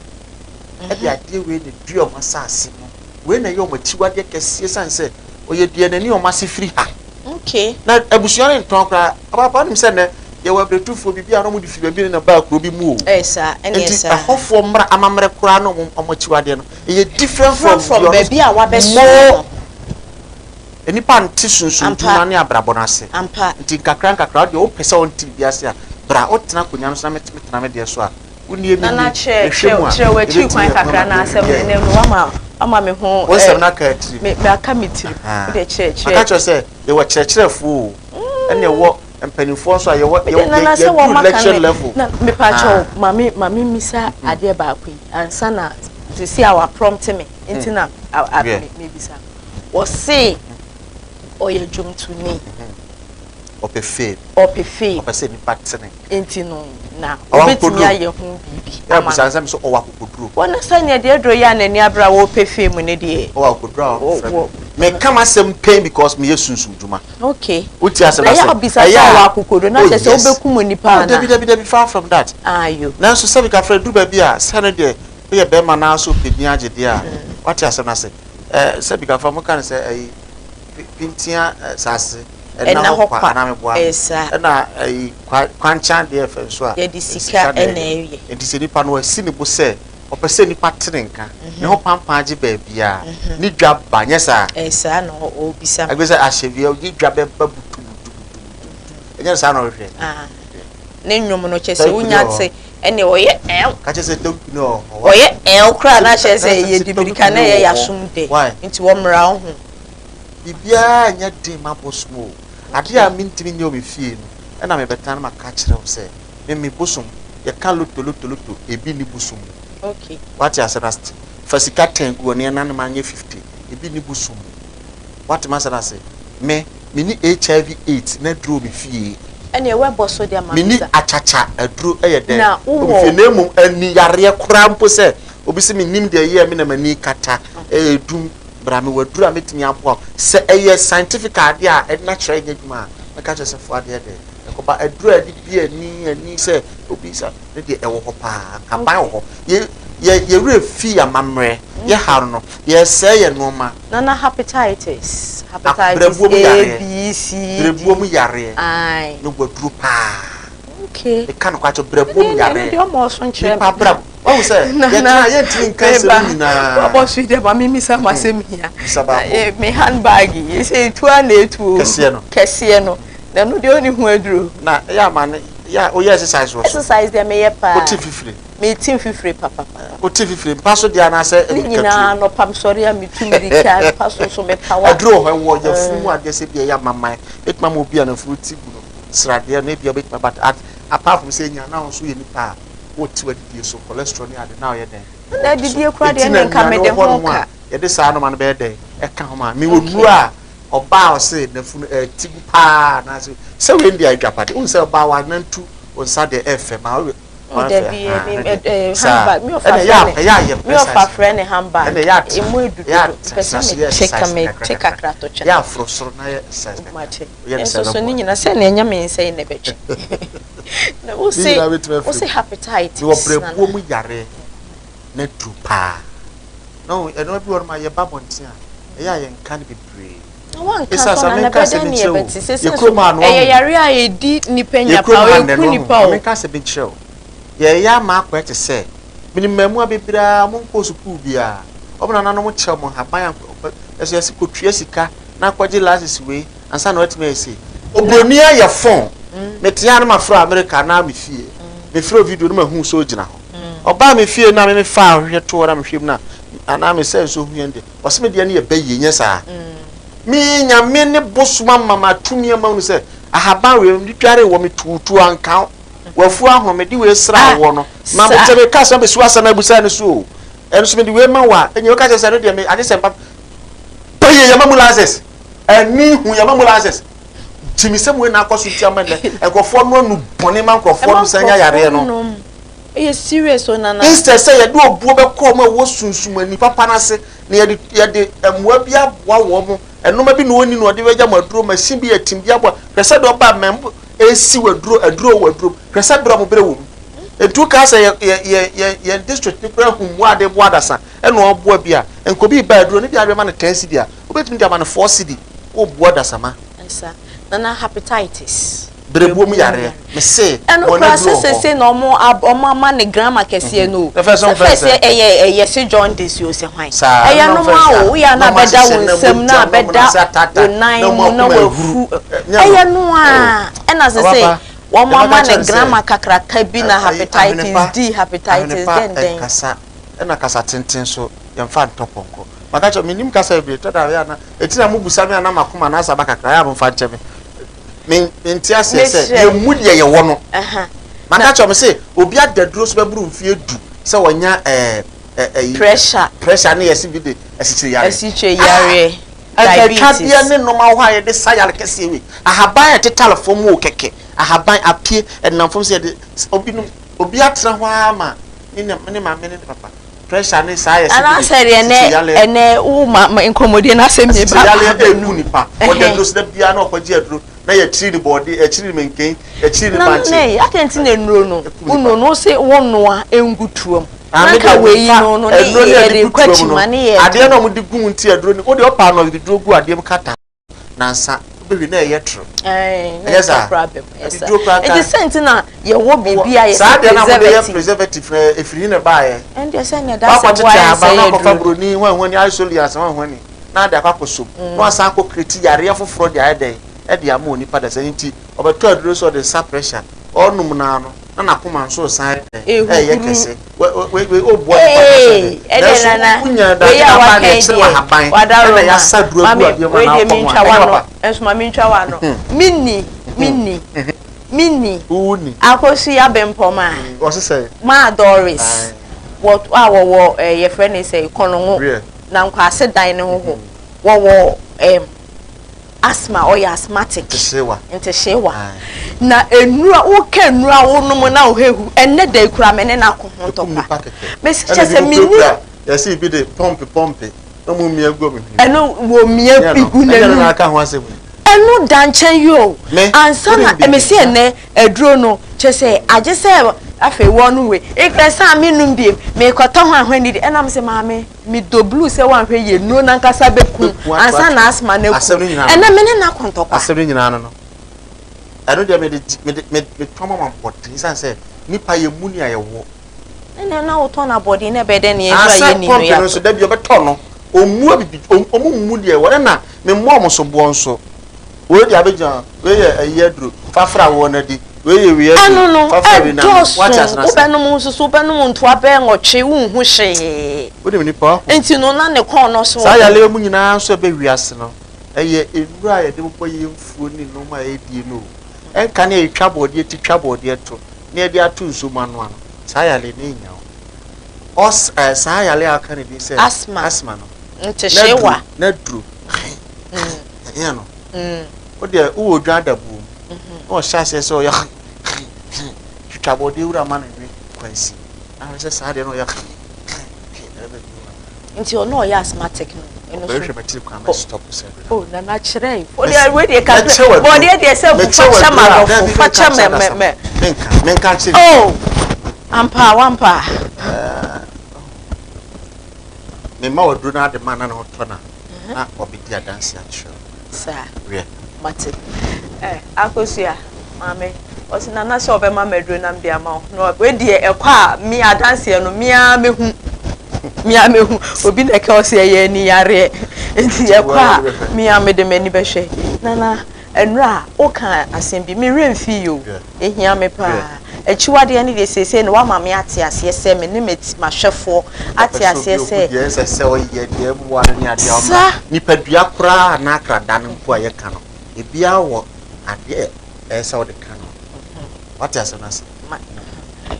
Ɛde adeɛ wei na ɛdua wɔn asase mu. Wei na ɛyɛ wɔn akyiwadeɛ kɛseɛ ɛsiane sɛ ɔyɛ duanani a wɔn ase firi ha. Okay. Na abusua no ntɔn koraa. Apaapa wonim sɛ nnɛ yɛwɔ abiretufoɔ biribi a na wɔde firi baabi na baa kuro bi mu o. Ɛyɛ saa, ɛne Nti saa. ɛhɔfoɔ mmra amammerɛ koraa na wɔn wɔn akyiwadeɛ no ɛyɛ different from From deɛ ɔno baabi a wabɛsoɛ mo no. nnipa nte sunsum Ampa. dwuma ne abrabɔ no ase. Ampa. Nti nkakra nkakra wodeɛ wopɛ sɛ wonte biribi ase a bra wotena akonnwa no so na metena me deɛ so a wonie Nana mennie kyerɛ mehwɛ kyerɛ mu a kyerɛ w'akyiri ɛbɛtumi kwan ɛho kakra ama na asɛm yeah. no no wama wama me ho Wo nsɛm no aka atiri. me me aka me tirim. Aha. Wode kyerɛ kyerɛ. Maka kyerɛ sɛ yɛwɔ kyerɛkyerɛfoɔ o ɛne ɛwɔ mpanimfoɔ nso a yɛwɔ Mede yɛ nana sɛ yɛduru wɔma ka lecture ne level. na mepa Ah. kyɛw maame maame misa adeɛ baako yi ansa na sisi a wa prompt me nti na a a Yeah. me mebisa. Wɔse ɔyɛ dwomtoni. Ɔpɛ fame. Ɔpɛ fame. Ɔpɛ sɛ nipa tene. Nti no na Ɔwɔ wobɛtumi akokoduro. ayɛ ho biribi Yɛ ama abusa no. nsɛm sɛ ɔwɔ akokoduro. Wɔn sɛnea deɛ aduro yi a n'ani abere a wɔpɛ fame no deɛ. Ɔwɔ akokoduro a Wɔ- ɔfrɛ wɔ- me. Meka m'asɛm pain because meyɛ sunsum dwuma. Okay. Wotie asɛm Na ase. yɛ abisa sɛ Ɛyɛ a- ɔwɔ akokoduro na Oh, kyerɛ sɛ yes. wobɛkum nipa Oh, ana? dabi dabi dabi far from that. Ayo. Nanso sɛbi kafra duru baabi a sɛ no deɛ woyɛ bɛrima naa so pɛ din agye deɛ a wate asɛm no ase. Ɛɛ sɛbi kafra mo ka no sɛ ɛyi pintia saase Ɛna hɔ kwa. anaa meboa. Ɛyɛ saa. Ɛna ɛyi kwankyan deɛ fɛ nso a Yɛde sika na ɛna ɛyɛ. Nti sɛ nipa no asi ne bo sɛ ɔpɛ sɛ nipa te ne nka ne ho pampan agye baabiara ne dwa ba nyɛ saa. Ɛyɛ saa na ɔrebisa. Agbe sɛ ahyɛ bi ne dwa bɛba butubutubutu ɛnyɛ saa na ɔhwehwɛ. Ah. Ne nnwom no kyerɛ sɛ wonya te ɛne ɔyɛ ɛl. Ka kyerɛ sɛ tɔnku ne ɔwɔ. Ɔyɛ ɛl koraa na kyerɛ sɛ ɛyɛ dibirika na ɛyɛ yasom de. Why? Nti wɔmmra wo ho. Biribiara nyɛ den ma bosom o. Adeɛ a mentumi nyɛ wɔ me fie no ɛna mebɛtena na maka kyerɛ wo sɛ me me bosom yɛka loto loto loto ebi ni bosom mu. Okay. Wate asɛm no ase? Fa sika 10 gu hɔ na yɛnane ma anyɛ 50 ebi ni bosom mu. Wate m'asɛm no ase? Me menni HIV AIDS na aduro wɔ me fie. Ɛne ɛwɔ so de ama Menni visa. akyakya aduro ɛyɛ dɛn Na wɔ me fie wowɔ na mmom ani yareɛ koraa mpo sɛ obi sɛ mennim deɛ ɛyɛɛ me na m'ani kata ɛyɛ dum bra mewɔ aduro a mɛtumi aboa wo sɛ ɛyɛ scientific adeɛ a ɛna kyerɛ nyɛ adwuma a mɛka kyerɛ sɛ fo adeɛ dɛ ɛkɔba aduro a yɛde bi ani ani sɛ obi sa ne deɛ ɛwɔ hɔ paa aban wɔ hɔ yɛ yɛ yɛwerɛ fi amammerɛ yɛ ha no yɛsɛe yɛ nneɛma Nana hepatitis. Hepatitis brɛboɔ mu A, yareɛ B, C, D. brɛboɔ mu yareɛ Aye. ne waduro paa Okay. meka no kwakyɛ brɛboɔ mu Ɛne ɛno yareɛ deɛ ɔma ɔso nkyerɛ nipa bra wahu sɛ yɛtena yɛntumi nka nsɛm nyinaa Wabɔ so yi deɛ ma memisa ma asɛm hia. Bisa baako. Me handbag yi sɛ etu a na etu o. Kɛseɛ no. Kɛseɛ no. Na ɛno deɛ ɔne ho aduro. Na ɛyɛ ama ne yɛ a woyɛ exercise wɔ so Exercise deɛ meyɛ paa. Wote fifire. Mete mfifire papapa. Wote fifire mpa so deɛ anaasɛ Ne mmirikatuo nyinaa nɔpa mesɔre a metu mmirika mpa so nso mepawa. Aduro wɔ hɔ ɛwɔ yafunu mu adeɛ sɛ bi ɛyɛ amaman ɛtumi ama obi a n'afuru ti gu no sradeɛ no ebi a obɛtumi but at apart from sɛ nya na wo nso yɛ nipa a wote w'adidie so cholesterol ne ade na ɔyɛ dɛn Na adidie koraa deɛ Nti na ne nka nnuane mede wɔ ho hɔnom a ka. yɛde saa noma no bɛyɛ dɛn ɛka ho ma mewɔ Okay. nnuro a ɔbaa a ɔse n'afunu ɛti gu paa anaasɛ sɛ wei deɛ adwapade wohu sɛ ɔbaa wanantu wo nsa deɛ ɛfɛ ma wo Oh, dabi handbag mi ɔfa frɛ ne mi ɔfa frɛ ne handbag ɛna yɛ ate emu edu dodo pɛ sɛ me kye ka me kye kakra to kyɛn yɛ aforo soro na yɛ exercise kakra mate yɛ ne nso sɛ so ne bɛboa nyina sɛ na ɛnyɛ me nsa yi na ɛbɛtwe na wo Ne se nyinaa bɛtumi wo se afiri mu. hepatitis mewɔ brɛboɔ nana mu yare na duru paa na ɛnoma bi wɔ no ma yɛba abɔnten a ɛyɛ a yɛnka no bebree na wanka Ɛsiane so sɛ na na menka asɛm bɛdɛn ne nkyerɛ wo yɛbɛte sɛ sɛ yɛ kurom ha no ɛyɛ wahu yare a ɛdi nipa nya yɛ kurom paa ha nnɛ ɛku no nipa wahu o menka asɛm nkyerɛ wo. Yɛreyɛ ama akɔyɛ te sɛ, menim mmaamua bebree a wɔnkɔɔ sukuu biara, wɔn nananom kyerɛ wɔn nhaban a ɛso yɛse kɔtua sika na akɔgye license wei ansa na watumi ayɛ sei. Oburoni ayɛ phone, mete ha na mafrɛ America anaa me fie, mefrɛ video na mahu sɛ ɔgyina hɔ. Ɔbaa me fie na me mefaa ahwehwɛ too hɔ na mehwɛ mu na anaa mesɛ nso hu yɛn deɛ, ɔse me deɛ no yɛ bɛyie, nyɛ saa. Me Nyame ne bosom ama matumi ama hunu sɛ ahaban wei mede dware wɔ me tuutuu anka wo. Wafu ahono mede wei sra ah, woɔ no ma sɛ meka sɛ bɛsi w'asɛm abusa no so o ɛno so mede wei ma wo a ɛnyɛ woka kyerɛ sɛ ɛno deɛ me agye sɛ mpa pɛyɛ yɛma mu license ɛni hu yɛma mu license gyimi sɛ wei na akɔ so nti ama nnɛ nkurɔfoɔ no anu bɔne ma nkurɔfoɔ nom sɛ nya yareɛ no ɛyɛ serious o nana instead sɛ yɛde obuo bɛkɔ ɔmo a ɛwɔ sunsum ani papa no ase na yɛde yɛde mmoa bi aboa wɔn mo ɛnoma bi na ɔnni na ɔde bɛgya mo aduro machine bi yɛ tim bi aboa hwɛ sɛ deɛ ɔba mmɛn Esi waduro aduro wɔ aduro mu hwɛ sɛ berɛ mo berɛ wɔ mu nti wokaa sɛ yɛ yɛ yɛ yɛ yɛn district no koraa hu mmoa ade boa adasa ɛna ɔboa bi a nka obi ba aduro no bi a bɛma no 10 cedi a wobɛtumi de ama no 4 cedi woboa adasama. Ɛsa nana hepatitis. Berɛbuo mu yareɛ mese ɛno koraa sɛ sese na ɔmo ɔmo ama ne grama kɛseɛ no o sɛ fɛs ɛyɛ ɛyɛ se jaundice o sɛ hwan ɛyɛ no ma o woyɛ na abɛda wo nsam na abɛda wo nan mu na wafu ɛyɛ no a ɛna sese wɔn ama ne grama kakraka bi na hepatitis D hepatitis dɛndɛn. Kasa ɛna kasa tenten so yɛmfa ntɔ pɔnkɔ maka kyerɛ menim kasa bebree tɔ da yɛ ana ɛti na mobusa me ana makoma na asa ba kakra yɛ a momfa nkyɛ me mente aseɛ sɛ yɛmmu deɛ yɛwɔ no maka kyerɛ me sɛ obi adaduro so bɛboro mfeɛ du sɛ wɔnya ɛɛ ɛyi pressure pressure ne yɛsi bi de asikyire yareɛ asikyire yareɛ diabetes ɛtwadeɛ ne nneɛma wɔ hɔ a yɛde sa yare kɛseɛ wei ahaban a ɛtetare fam wɔ kɛkɛ ahaban apue ɛnam fam sɛ yɛde obi nom obi atena hɔ ara ma ne ne maame ne ne papa pressure ne saa yɛ anaasɛ deɛ ɛnɛ ɛnɛ wo ma nkɔmmɔdie no asɛm yɛ ba yale ɛku nipa ɔde aduro so da biara na ɔkɔgye aduro na yɛkyiri ne bɔɔde yɛkyiri ne menken yɛkyiri ne bankye na na adɛn nti na nnuro no wono no se wonoa ngu tuom na nka wei no no ne yɛde kɔ akyima ne yɛ adeɛ na wɔde gu nti aduro no wode ɔpaa no ɔde duro gu adeɛ mu kata nansa wobɛhwɛ na ɛyɛ toro ɛnyɛ saa ɛduro koraa nti sɛ nti na yɛwɔ biribi a yɛsɛ saa deɛ na wɔde yɛ preservative na efiri hin na ɛbaayɛ ɛndeɛ sɛ nea da sɛ boa yɛ sɛ yɛ duro buroni hwan hwan ni isolians hwan hwan ni na ade akɔ akɔsom na wasan akɔ kreti yareɛ foforɔ de ayɛ dɛn ɛde ama onipa da sɛ nti ɔbɛtɔ aduro sɛ ɔde nsa pressure ɔnum naa no na n'akoma nso san yɛ dɛn ɛyɛ kɛse wei ɔboa nipa no sɛ dɛ nanso wonya dade na aba deɛ kyerɛ ahaban ɛna yɛasa duro agu adeɛ mu anaa ɔkɔm a ɛnyɛ papa. Nso ma mentwa w'ano menni menni menni wonni Akosua Bempɔm a ɔse sɛ maa Doris wɔ a wɔwɔ yɛfrɛ ne sɛ Kɔnɔngo na Nkwase dan ne ho hɔ wɔwɔ ɛɛm. asthma ɔyɛ asthmatic ntehyewa ntehyewa na nnura woka nnura wonom na wohehu ɛnnɛ da yi kura me ne no ako ho ntɔkwa mesi kyɛ sɛ menni yɛsi bi de pɔmpe pɔmpe na mo mia gu ɔmo hwene ɛno wɔ mia gu n'anum ɛno da nkyɛn yi o ansa na mesi ɛnɛ aduro no kyɛ sɛ agye sɛ afei wɔn no wei ekura sɛ a menum biem mekɔtɔ ho ahwɛ de ɛnam sɛ maame Medɔ blue sɛ wanhwɛ yie nnuro no ankasa bɛku ansa na asthma no aku. Ɛnɛ me ne no akɔ ntɔkwa. Asɛm no nyinaa no no. Ɛno deɛ mede mede metɔn ma abɔden sane sɛ nipa yɛ mu ni a yɛwɔ. Ɛnɛ na wotɔn abɔden na ɛbɛyɛ dɛ ne yɛn nso a yɛnni no yɛatɔ. Pɔmpe no nso da bi ɔbɛtɔ no ɔmmu abibi ɔmo mmu deɛ ɛwɔ ɛna memmɔ ɔmo so boɔ nso. Wei de abɛgyina wei yɛ ayi aduro fafra woɔ no adi wei yɛ wei aduro no fafra wei na wate asena ase. Wobɛnom nso so wobɛnom ntoa bɛɛ nwɔtwe wonhu hwee. Wonim nipa wahu. Nti no na ne kɔn no so. Saa yareɛ mu nyinaa nso ɛbɛ wiase no ɛyɛ nnuro a yɛde bobɔ yɛn mfuo ne nnoɔma a yɛdie no o. Ɛnka ne yɛtwa bɔɔdeɛ ti twa bɔɔdeɛ to na yɛde ato nsuo mu anoa no saa yareɛ no ɛnnya wo. Ɔs ɛɛ saa yareɛ a aka ne din sɛ asthma asthma no. Ntehyewa. Na duro. Ɛnyɛ no. Wo deɛ wowɔ odwan adabuo mu na ɔhyɛ aseɛ sɛ ɔyɛ twitwa bɔdeɛ wura ma no nwe kwansi na ahwɛ sɛ saa deɛ na ɔyɛ ɛbɛ bi wa. Nti ɔno ɔyɛ asthmatic no ɛno so. Ɔbɛhwɛ m'akyiri kwan mɛ stop sɛ. Oh nana kyerɛ yi. O deɛ wei deɛ kakra bɔdeɛ deɛ sɛ bu fa kyɛ ma dɔfo fa kyɛ mɛ mɛ mɛ. Menka menka nkyerɛ. Oh ampa wampa. Mema waduro no ade ma na ne ho tɔ na. na wabɛdi adanse akyerɛ wo. Saa. Wiɛ. Mate. Eh, Akosua, maame. Ɔse Nana sɛ ɔbɛma me aduro na mede ama wo na wei deɛ ɛkɔ a me adanseɛ no me ara mɛhu me ara mɛhu obi na ɛka ɔse ɛyɛ ani yareɛ nti ɛkɔ a me ara mede m'ani bɛhwɛ. Nana ɛnora woka asɛm bi me werɛ mfii o ɛhia me paa akyiwadeɛ no deɛ seesei no woama me ate aseɛ sɛ me ne m'ahwɛfoɔ ate aseɛ sɛ deɛ ɛsɛ sɛ ɔyɛ deɛ ɛmmoa no ne adeɛ a ɔmmra nipadua koraa anaa akrada no mpo a yɛka no ebiara wɔ adeɛ ɛyɛ sɛ wode ka no. Wate asɛm no ase? Ma,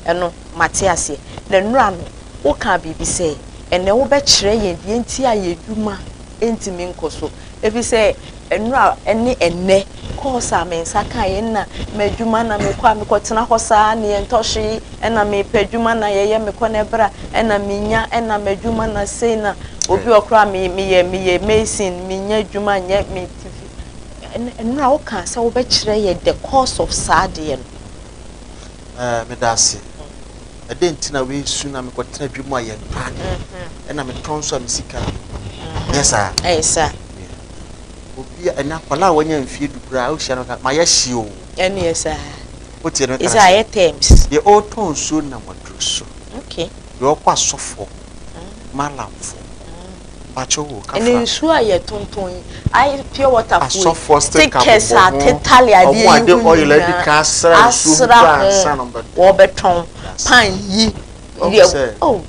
ɛno, mate aseɛ. Na nnora no, wokaa biribi sɛ, ɛnnɛ wobɛkyerɛ yɛn deɛ nti a yɛn adwuma ntumi nkɔ so. Ɛfiri sɛ, nnora ne ɛnnɛ, course a me nsa kaeɛ nna m'adwuma na mekɔ a mekɔtena hɔ saa na yɛntɔ hwee, ɛna mepɛ adwuma na yɛyɛ mekɔ na ɛbra, ɛna menya, ɛna m'adwuma na sei na obi wɔ koraa me, meyɛ, meyɛ mason, menya adwuma nyɛ, me te fie. Nnora wo kaa sɛ wo bɛ kyerɛ yɛ the cause of saa adeɛ no. Ɛɛ meda ase. Ɛdɛn nti na wei su na mekɔ tena dwa mu a yɛntɔ adeɛ ɛna metɔn nso a me sika nyɛ saa. Ɛyɛ saa. Obi a ɛnɛ akwadaa a wanya mfie du koraa wohyia no ka ma yɛ hye o. Ɛne yɛ saa. Wotie no kana sɛ. Ayɛ terms. Deɛ ɔretɔn nsuo nam aduro so. Okay. Deɛ ɔkɔ asɔfoɔ, malamfoɔ. Ɛne nsuo a yɛtontɔn yi, ayɛ pure water foɔ yi, stickers a tetale adeɛ yi ho nyinaa asra ho, wɔbɛtɔn pan yi, deɛ oh,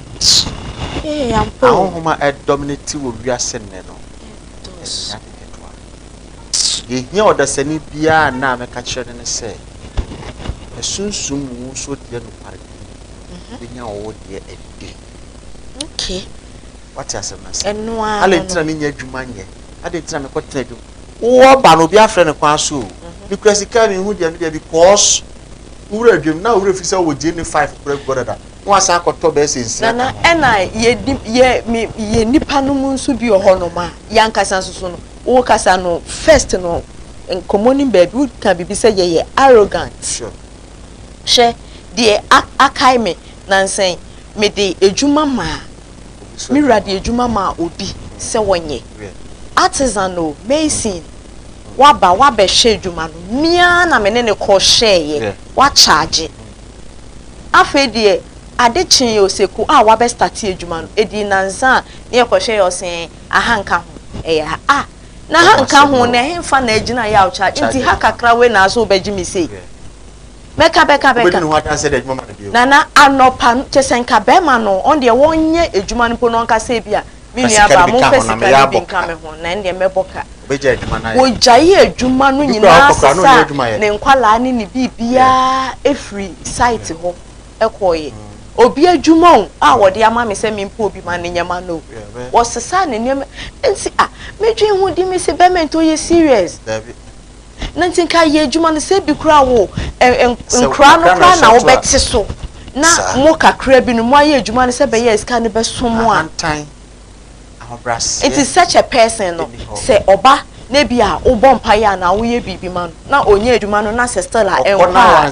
ee ampa o. Ahonhom a ɛdominate wɔ wiase nnɛ no, ɛnyɛ ade ketewa. Deɛ ehia ɔdasani biara nnɛ a mɛka kyerɛ no ne sɛ, ɛsunsum mu wo nso deɛ nokwaredi bɛnya wo deɛ ɛde. Okay. Wate asɛm no ase? Ɛno ara Adɛn nti na mennya adwuma nyɛ? Adɛn nti na mekɔtena adwuma? Wowɔ ba no, obi afrɛ no kwan so o. Mhm. Mekura sika a menhu deɛ medeɛ because wowura adwam na wowura fi sɛ wowɔ gyeene five kora gu hɔ dada na wasan akɔtɔ bɛyɛ sɛ nsia ka ho. Nana, ɛna yɛ yɛ me yɛ nipa no mu nso bi wɔ hɔnom a yɛankasa nso so no wokasa no first no nkɔmmɔ no baabi woka biribi sɛ yɛyɛ arrogant. Sure. Hwɛ deɛ akae me nansa yi mede adwuma maa Me wura de adwuma maa obi sɛ wɔnyɛ. Artisan o, mason, waba wabɛhwɛ adwuma no, me ara na me ne no kɔ hwɛeɛ, wakyagye. Afei deɛ ade kyeeɛ Oseku a wabɛ starte adwuma no, ɛdii nnansa a ne yɛkɔhwɛeɛ ɔse aha nka ho, ɛyɛ ha. Ah, na ha nka ho no ɛhefa na agyina yɛ a wokyagye, nti ha kakra wei na asɛ wobɛgye me sei. Bɛka bɛka bɛka. Wobɛdi ne ho adanseɛ de adwuma ma no bio. Nana anɔpa no kyɛ sɛ nka bɛrima no ɔno deɛ wɔnyɛ adwuma no mpo no ɔnka sɛ ebia me nua baa momfa sika no bi nka me ho na ɛndeɛ mɛbɔ ka. Wɔgyae adwuma no nyinaa sesaa ne nkwadaa ne ne biribiara firi site hɔ kɔeɛ. Obi adwuma o a wɔde ama me sɛ mempɛ obi ma no nyɛ ma no o. Wɔsesaa ne nneɛma nti ah medwen ho di me se bɛrima nti ɔyɛ serious. Na nti nka yɛ adwuma no sɛ bi koraa wo nkoraa no koraa na wobɛte so na mo kakra bi no mo ayɛ adwuma no sɛ bɛyɛ sika no bɛso mo a. Nti such a person no sɛ ɔba na bi a wobɔ mpaeɛ anaa woyɛ biribi ma no na ɔnyɛ adwuma no na sɛ still a ɛnkɔ a.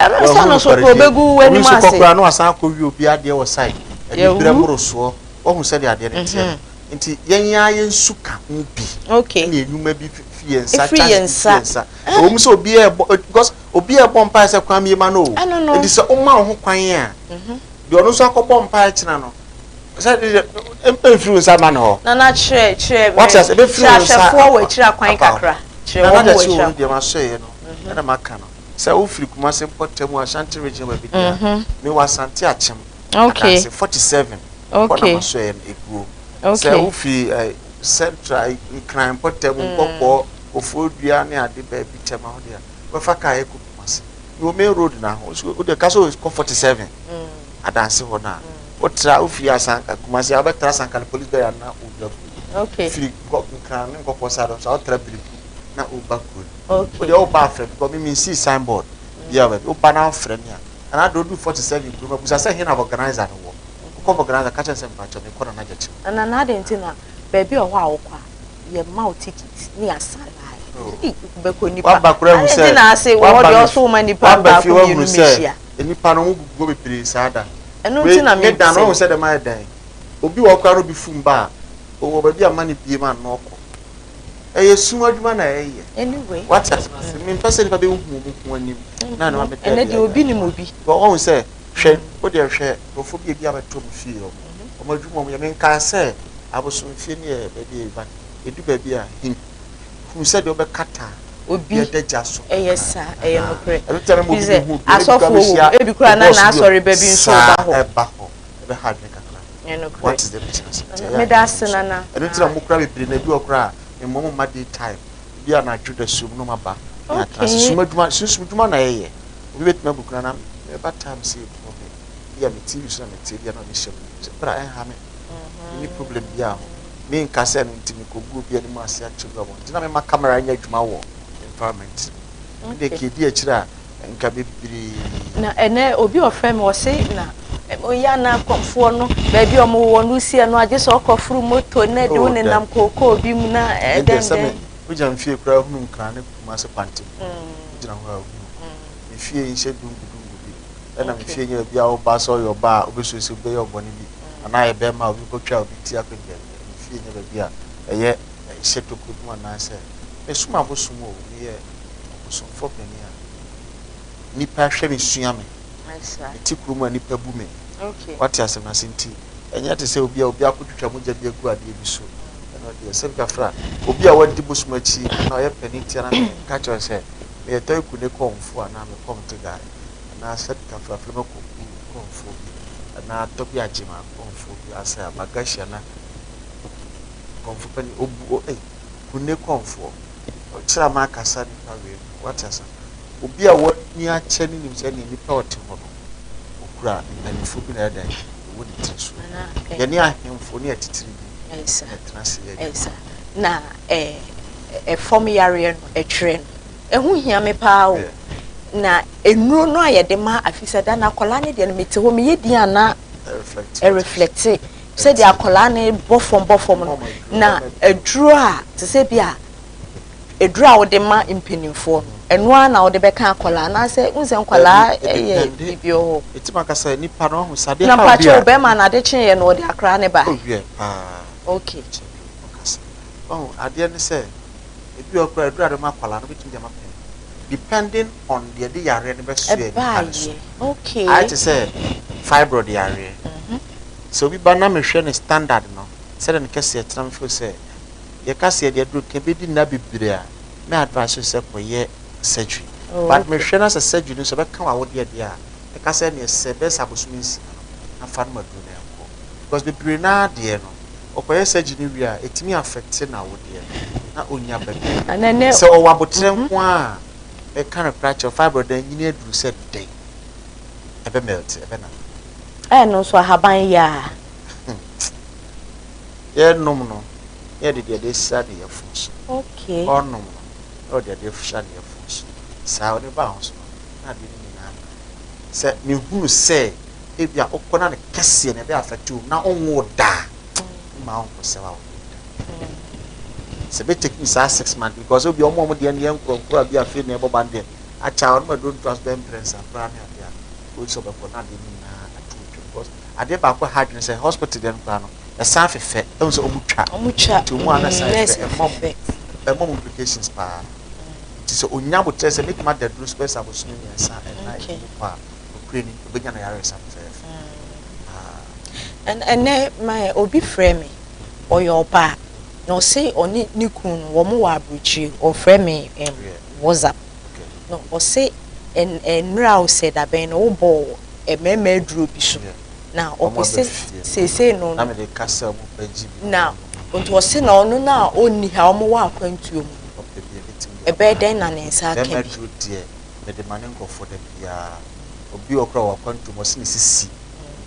Ɛno sɛ no so koraa ɔbɛgu w'anim ase. Obi nso kɔ koraa na wasan akɔwie obi adeɛ wɔ side. Aniberɛ mmorosoɔ. Wahu sɛdeɛ adeɛ no teɛ no. Nti yɛn ara yɛn su ka ho bi. Okay. Ɛna nnwuma bi fi yɛn nsa, Efiri yɛn chance bi fi yɛn nsa. nsa. Ɛwɔ mu sɛ obiara ɛbɔ because obiara ɛbɔ mpaeɛ sɛ kwan mie ma no o. Ɛno no. Nti sɛ woma wo ho kwan a, deɛ ɔno nso akɔbɔ mpaeɛ kyena no, sɛ ɛmfiri wo nsa mma ne hɔ. Nana kyerɛ kyerɛ Wate ase, ɛbɛfiri kyerɛ wo nsa ahwɛfoɔ wɔ akyiri akwan aba hɔ. kakra. Kyerɛ Nana wɔn deɛ wɔ kye akyiri wɔ akwan. deɛ masɔeɛ no, ɛna maka no. Sɛ wofiri Kumasi mpɔtam Ashanti region baabi deɛ a, mewɔ Asante Akyem. Okay. Adanse 47. Okay. Hɔ na masɔeɛ no eguo. Okay. Sɛ wofi eh, central Nkran mpɔtam mm. Nkɔkɔɔ Koforidua ne ade baabi Tema hɔ deɛ wobɛfa kaa ɛkɔ Kumasi. Mewɔ main road na ho so wode ka sɛ kɔ 47. Mm. Adanse hɔ no a. Mm. Wotra wofi Asanka Kumasi a wobɛtra Asankale police barrier na wowura kuro. Okay. Firi Nkran ne Nkɔkɔɔ saa do nso a wotra Biriku na woba kuro no. Okay. Wode woba afrɛ because me mensii signboard. Bia baabi woba na wofrɛ me a Nana Addo du 47 kurom a, bisa sɛ he na vɔganaiza no wɔ. Wokɔ vɔganaiza, ka kyerɛ no sɛ mpakyɛw mekɔ Nana Gyakye hɔ. Nana adɛn nti na baabi wɔ hɔ a wokɔ a yɛma wo ticket ne yɛasa line? Ei wobɛkɔ nnipa. Waba koraa ahu Adɛn sɛ nti na ase wɔ hɔ waba deɛ ɔso woma nnipa waba baako fie wahunu mmienu sɛ mmɛhyia. nnipa no wɔn gugu hɔ bebree saa da. Ɛno Wei nti na ne da mebisa no wahu yi. sɛ dɛm ayɛ dan. Obi wɔ hɔ koraa na obi fum ba a, ɔwɔ baabi a mma no bie ma no na ɔkɔ. Ɛyɛ sum adwuma na ɛyɛ. Anyway. Wate ase ase. Mempɛ sɛ nipa bɛhu wɔn ho anim. Na na mabɛda Ɛnɛ deɛ obi nim obi. Wɔn sɛ hwɛ wo deɛ, hwɛ nkurɔfoɔ bi, ebi abɛtɔ mu fie, wɔn adwuma wɔn yɛ. Menkaa sɛ abosomfie ne yɛ baabi a but edu baabi a hin hu sɛ deɛ wobɛkata obi yɛda gya so. Ɛyɛ saa, ɛyɛ nokorɛ. Ɛno tɛ mo bi bi sɛ hu asɔfoɔ wɔ mu, ebi koraa na n'asɔre ba bi nso ba hɔ. Ɛba hɔ, ɛbɛha adwene kakra. Ɛyɛ nokorɛ. What is the business? Meda ase, Nana. Ɛno nti na mo kora bebree na ebi wɔ koraa mmɔ mo ma day time bi a anadwo da sum no ma ba na atena ase. Sum adwuma, sunsum adwuma na ɛyɛ. Obi bɛtumi abu kura na mɛba time sɛ ebu hɔ me bi a me TV so na me tie bi a na ɔne hyɛ mu sɛ bra, ɛnha me, menni problem bi a ho menka sɛ no nti mekɔgu obi anim ase akyerɛ bi abɔ nti na mema camera nyɛ adwuma wɔ environment mu de kɛdi akyire a nka bebree. Na ɛnɛ obi ɔfrɛ me, ɔse na oyɛ ana akɔmfoɔ no baabi a ɔmo wɔ no wosi ɛno agye sɛ ɔkɔforo moto na ɛde wo Oh, nenam kookoo bi mu na ɛdeɛ ɛdɛn sɛ me dɛn. wogyina me fie koraa hunu Nkran ne Kumase kwantem, wogyina hɔ a wohunu me fie nhyɛ dungudungu bi, ɛna me fie nyɛ baabi a woba sɛ ɔyɛ ɔba a wobɛsuo sɛ wobɛyɛ ɔbɔne bi anaa yɛ bɛrima a obi kɔtwa obi ti akɔ baabi. Me fie nyɛ baabi a ɛyɛ ɛhyɛ tokuro bi mu anaasɛ mesom abosom o. Meyɛ ɔbosomfoɔ panin a nipa hwɛ me sua me. Mete kurom a nipa bu me. Wate asɛm no ase? Nti ɛnyɛ te sɛ obi a obi akɔtwitwa mogya bi agu adeɛ bi so. Ɛno deɛ, sɛ kafra obi a wadi bosom akyi na ɔyɛ panin tia na meka kyerɛ sɛ meyɛ tɔiku ne kɔmfo anaa me kɔm te gare anaa sɛ kafra frɛ me kɔku kɔmfo bi anaa tɔbi agyema kɔmfo bi asɛ abagashi anaa kɔmfo panin obu o ei kunne kɔmfoɔ ɔkyerɛ ama akasa nipa wei mu. Wate asɛm? Obi a wani akyɛ ne nim sɛ ne nipa a ɔte hɔ no okura mpanimfoɔ bi na ɛda ɛwɔ ne tiri so. Nana, yɛne ahemfo ne atitiri bi ɛsa na ɛtena ase yɛ adwuma. Ɛsa na ɛfɔm yareɛ no ɛtwerɛ no, ɛho hia me paa o. Na nnuro no a yɛde ma afisa da na akwadaa no deɛ no, mete hɔ meyɛ din ana ɛreflect. Ɛreflect sɛdeɛ akwadaa no bɔ fam bɔ fam no, na aduro a te sɛ bi a aduro a wɔde ma mpanimfoɔ no, ɛno ara na wɔde bɛka akwadaa anaasɛ n sɛ nkwadaa ɛyɛ biribi wɔ hɔ? Ɛtim akasa nipa no ɔho sadeɛ na ha obi mpakyɛw a bɛrima na ade kyeeɛ no, wɔde akwadaa ne ba? Owiɛ paa. Okay. Ɔkasa ɔho adeɛ ne sɛ ebi wɔ koraa aduro a de ma akwadaa no bɛtumi de ama panin depending on deɛ de yareɛ no bɛsoɛ nipa no so. Ɛbaayɛ, okay. Ayɛ te sɛ fibroid yareɛ. Sɛ obi ba na mehwɛ ne standard no sɛdeɛ ne kɛseɛ tena, mefeel sɛ yɛka sɛ yɛde aduro ka bɛdi nna bebree a, me advice sɛ kɔyɛ surgery. But mehwɛ na sɛ surgery no nso ɛbɛka w'awodeɛ deɛ a, ɛka sɛ neɛ sɛ bɛyɛ sɛ abosome 6 no na fa no ma duro no ɛnkɔ, because bebree naa deɛ no ɔkɔyɛ surgery no wie a, ɛtumi affect n'awodeɛ no na ɔnya ba bi. Ana ne sɛ ɔwɔ abotrɛ nko a mɛka no kora kyerɛ, fibroid no anyini aduru sɛ dɛn, ɛbɛ melt, ɛbɛ nana. Ɛno nso ahaban yɛ a Yɛnom no na yɛde deɛ de sra ne yɛfun so. Ɔnom no na ɔde adeɛ sra ne yɛfun so saa, ɔde ba ho so no na adeɛ no nyinaa na sɛ mehunu sɛ ebi a wokɔ na ne kɛseɛ na ɛbɛ affect wo na ɔnwo daa mma wonkɔ sɛ wa wodeɛ da sɛ bɛ take me saa 6 months, because obi ɔmo a ɔmo deɛ no yɛ nkorɔnkorɔ a bi afei na ɛbɔ ban deɛ akyɛ a ɔno ma duro ntoa so bɛyɛ mprɛnsa koraa ne adeɛ a wɔyi sɛ ɔbɛkɔ na adeɛ no nyinaa ato atwa, because adeɛ baako ha adwene sɛ hospital deɛ no koraa no ɛsan fefɛ, ɛhu sɛ ɔmo twa. Ɔmo twa. Nti ɔmo a na ɛsan nurse fefɛ ɛmɔ fefɛ. Ɛmɔ mo implications paa, nti sɛ onya abotire sɛ mɛtumi ada duro so bɛyɛ sɛ abosome 3, 4 ɛmu kɔ a, okure ni obɛnya no yaresa fɛfɛɛfɛ paa. Ɛnɛ ma obi frɛ me, ɔyɛ ɔbaa na ɔse ɔne ne kunu no wɔn wɔ aburokyire. Ɔfrɛ me WhatsApp na ɔse nnura a ɔsɛ dabɛn no wobɔ mmarima aduro bi so na ɔpɛ sɛ seesei no na mede kasa mu bɛgye bi. Na nti ɔse na ɔno na ɔnni ha, ɔmo wɔ akwantuo mu. Ɔpɛ bi a ɛbɛtumi de ɛbɛyɛ ama. Dɛn na ne nsa aka bɛrima bi? duro deɛ, mede ma ne nkurɔfoɔ da biara. Obi wɔ koraa wɔ akwantuo mu, ɔse ne sisi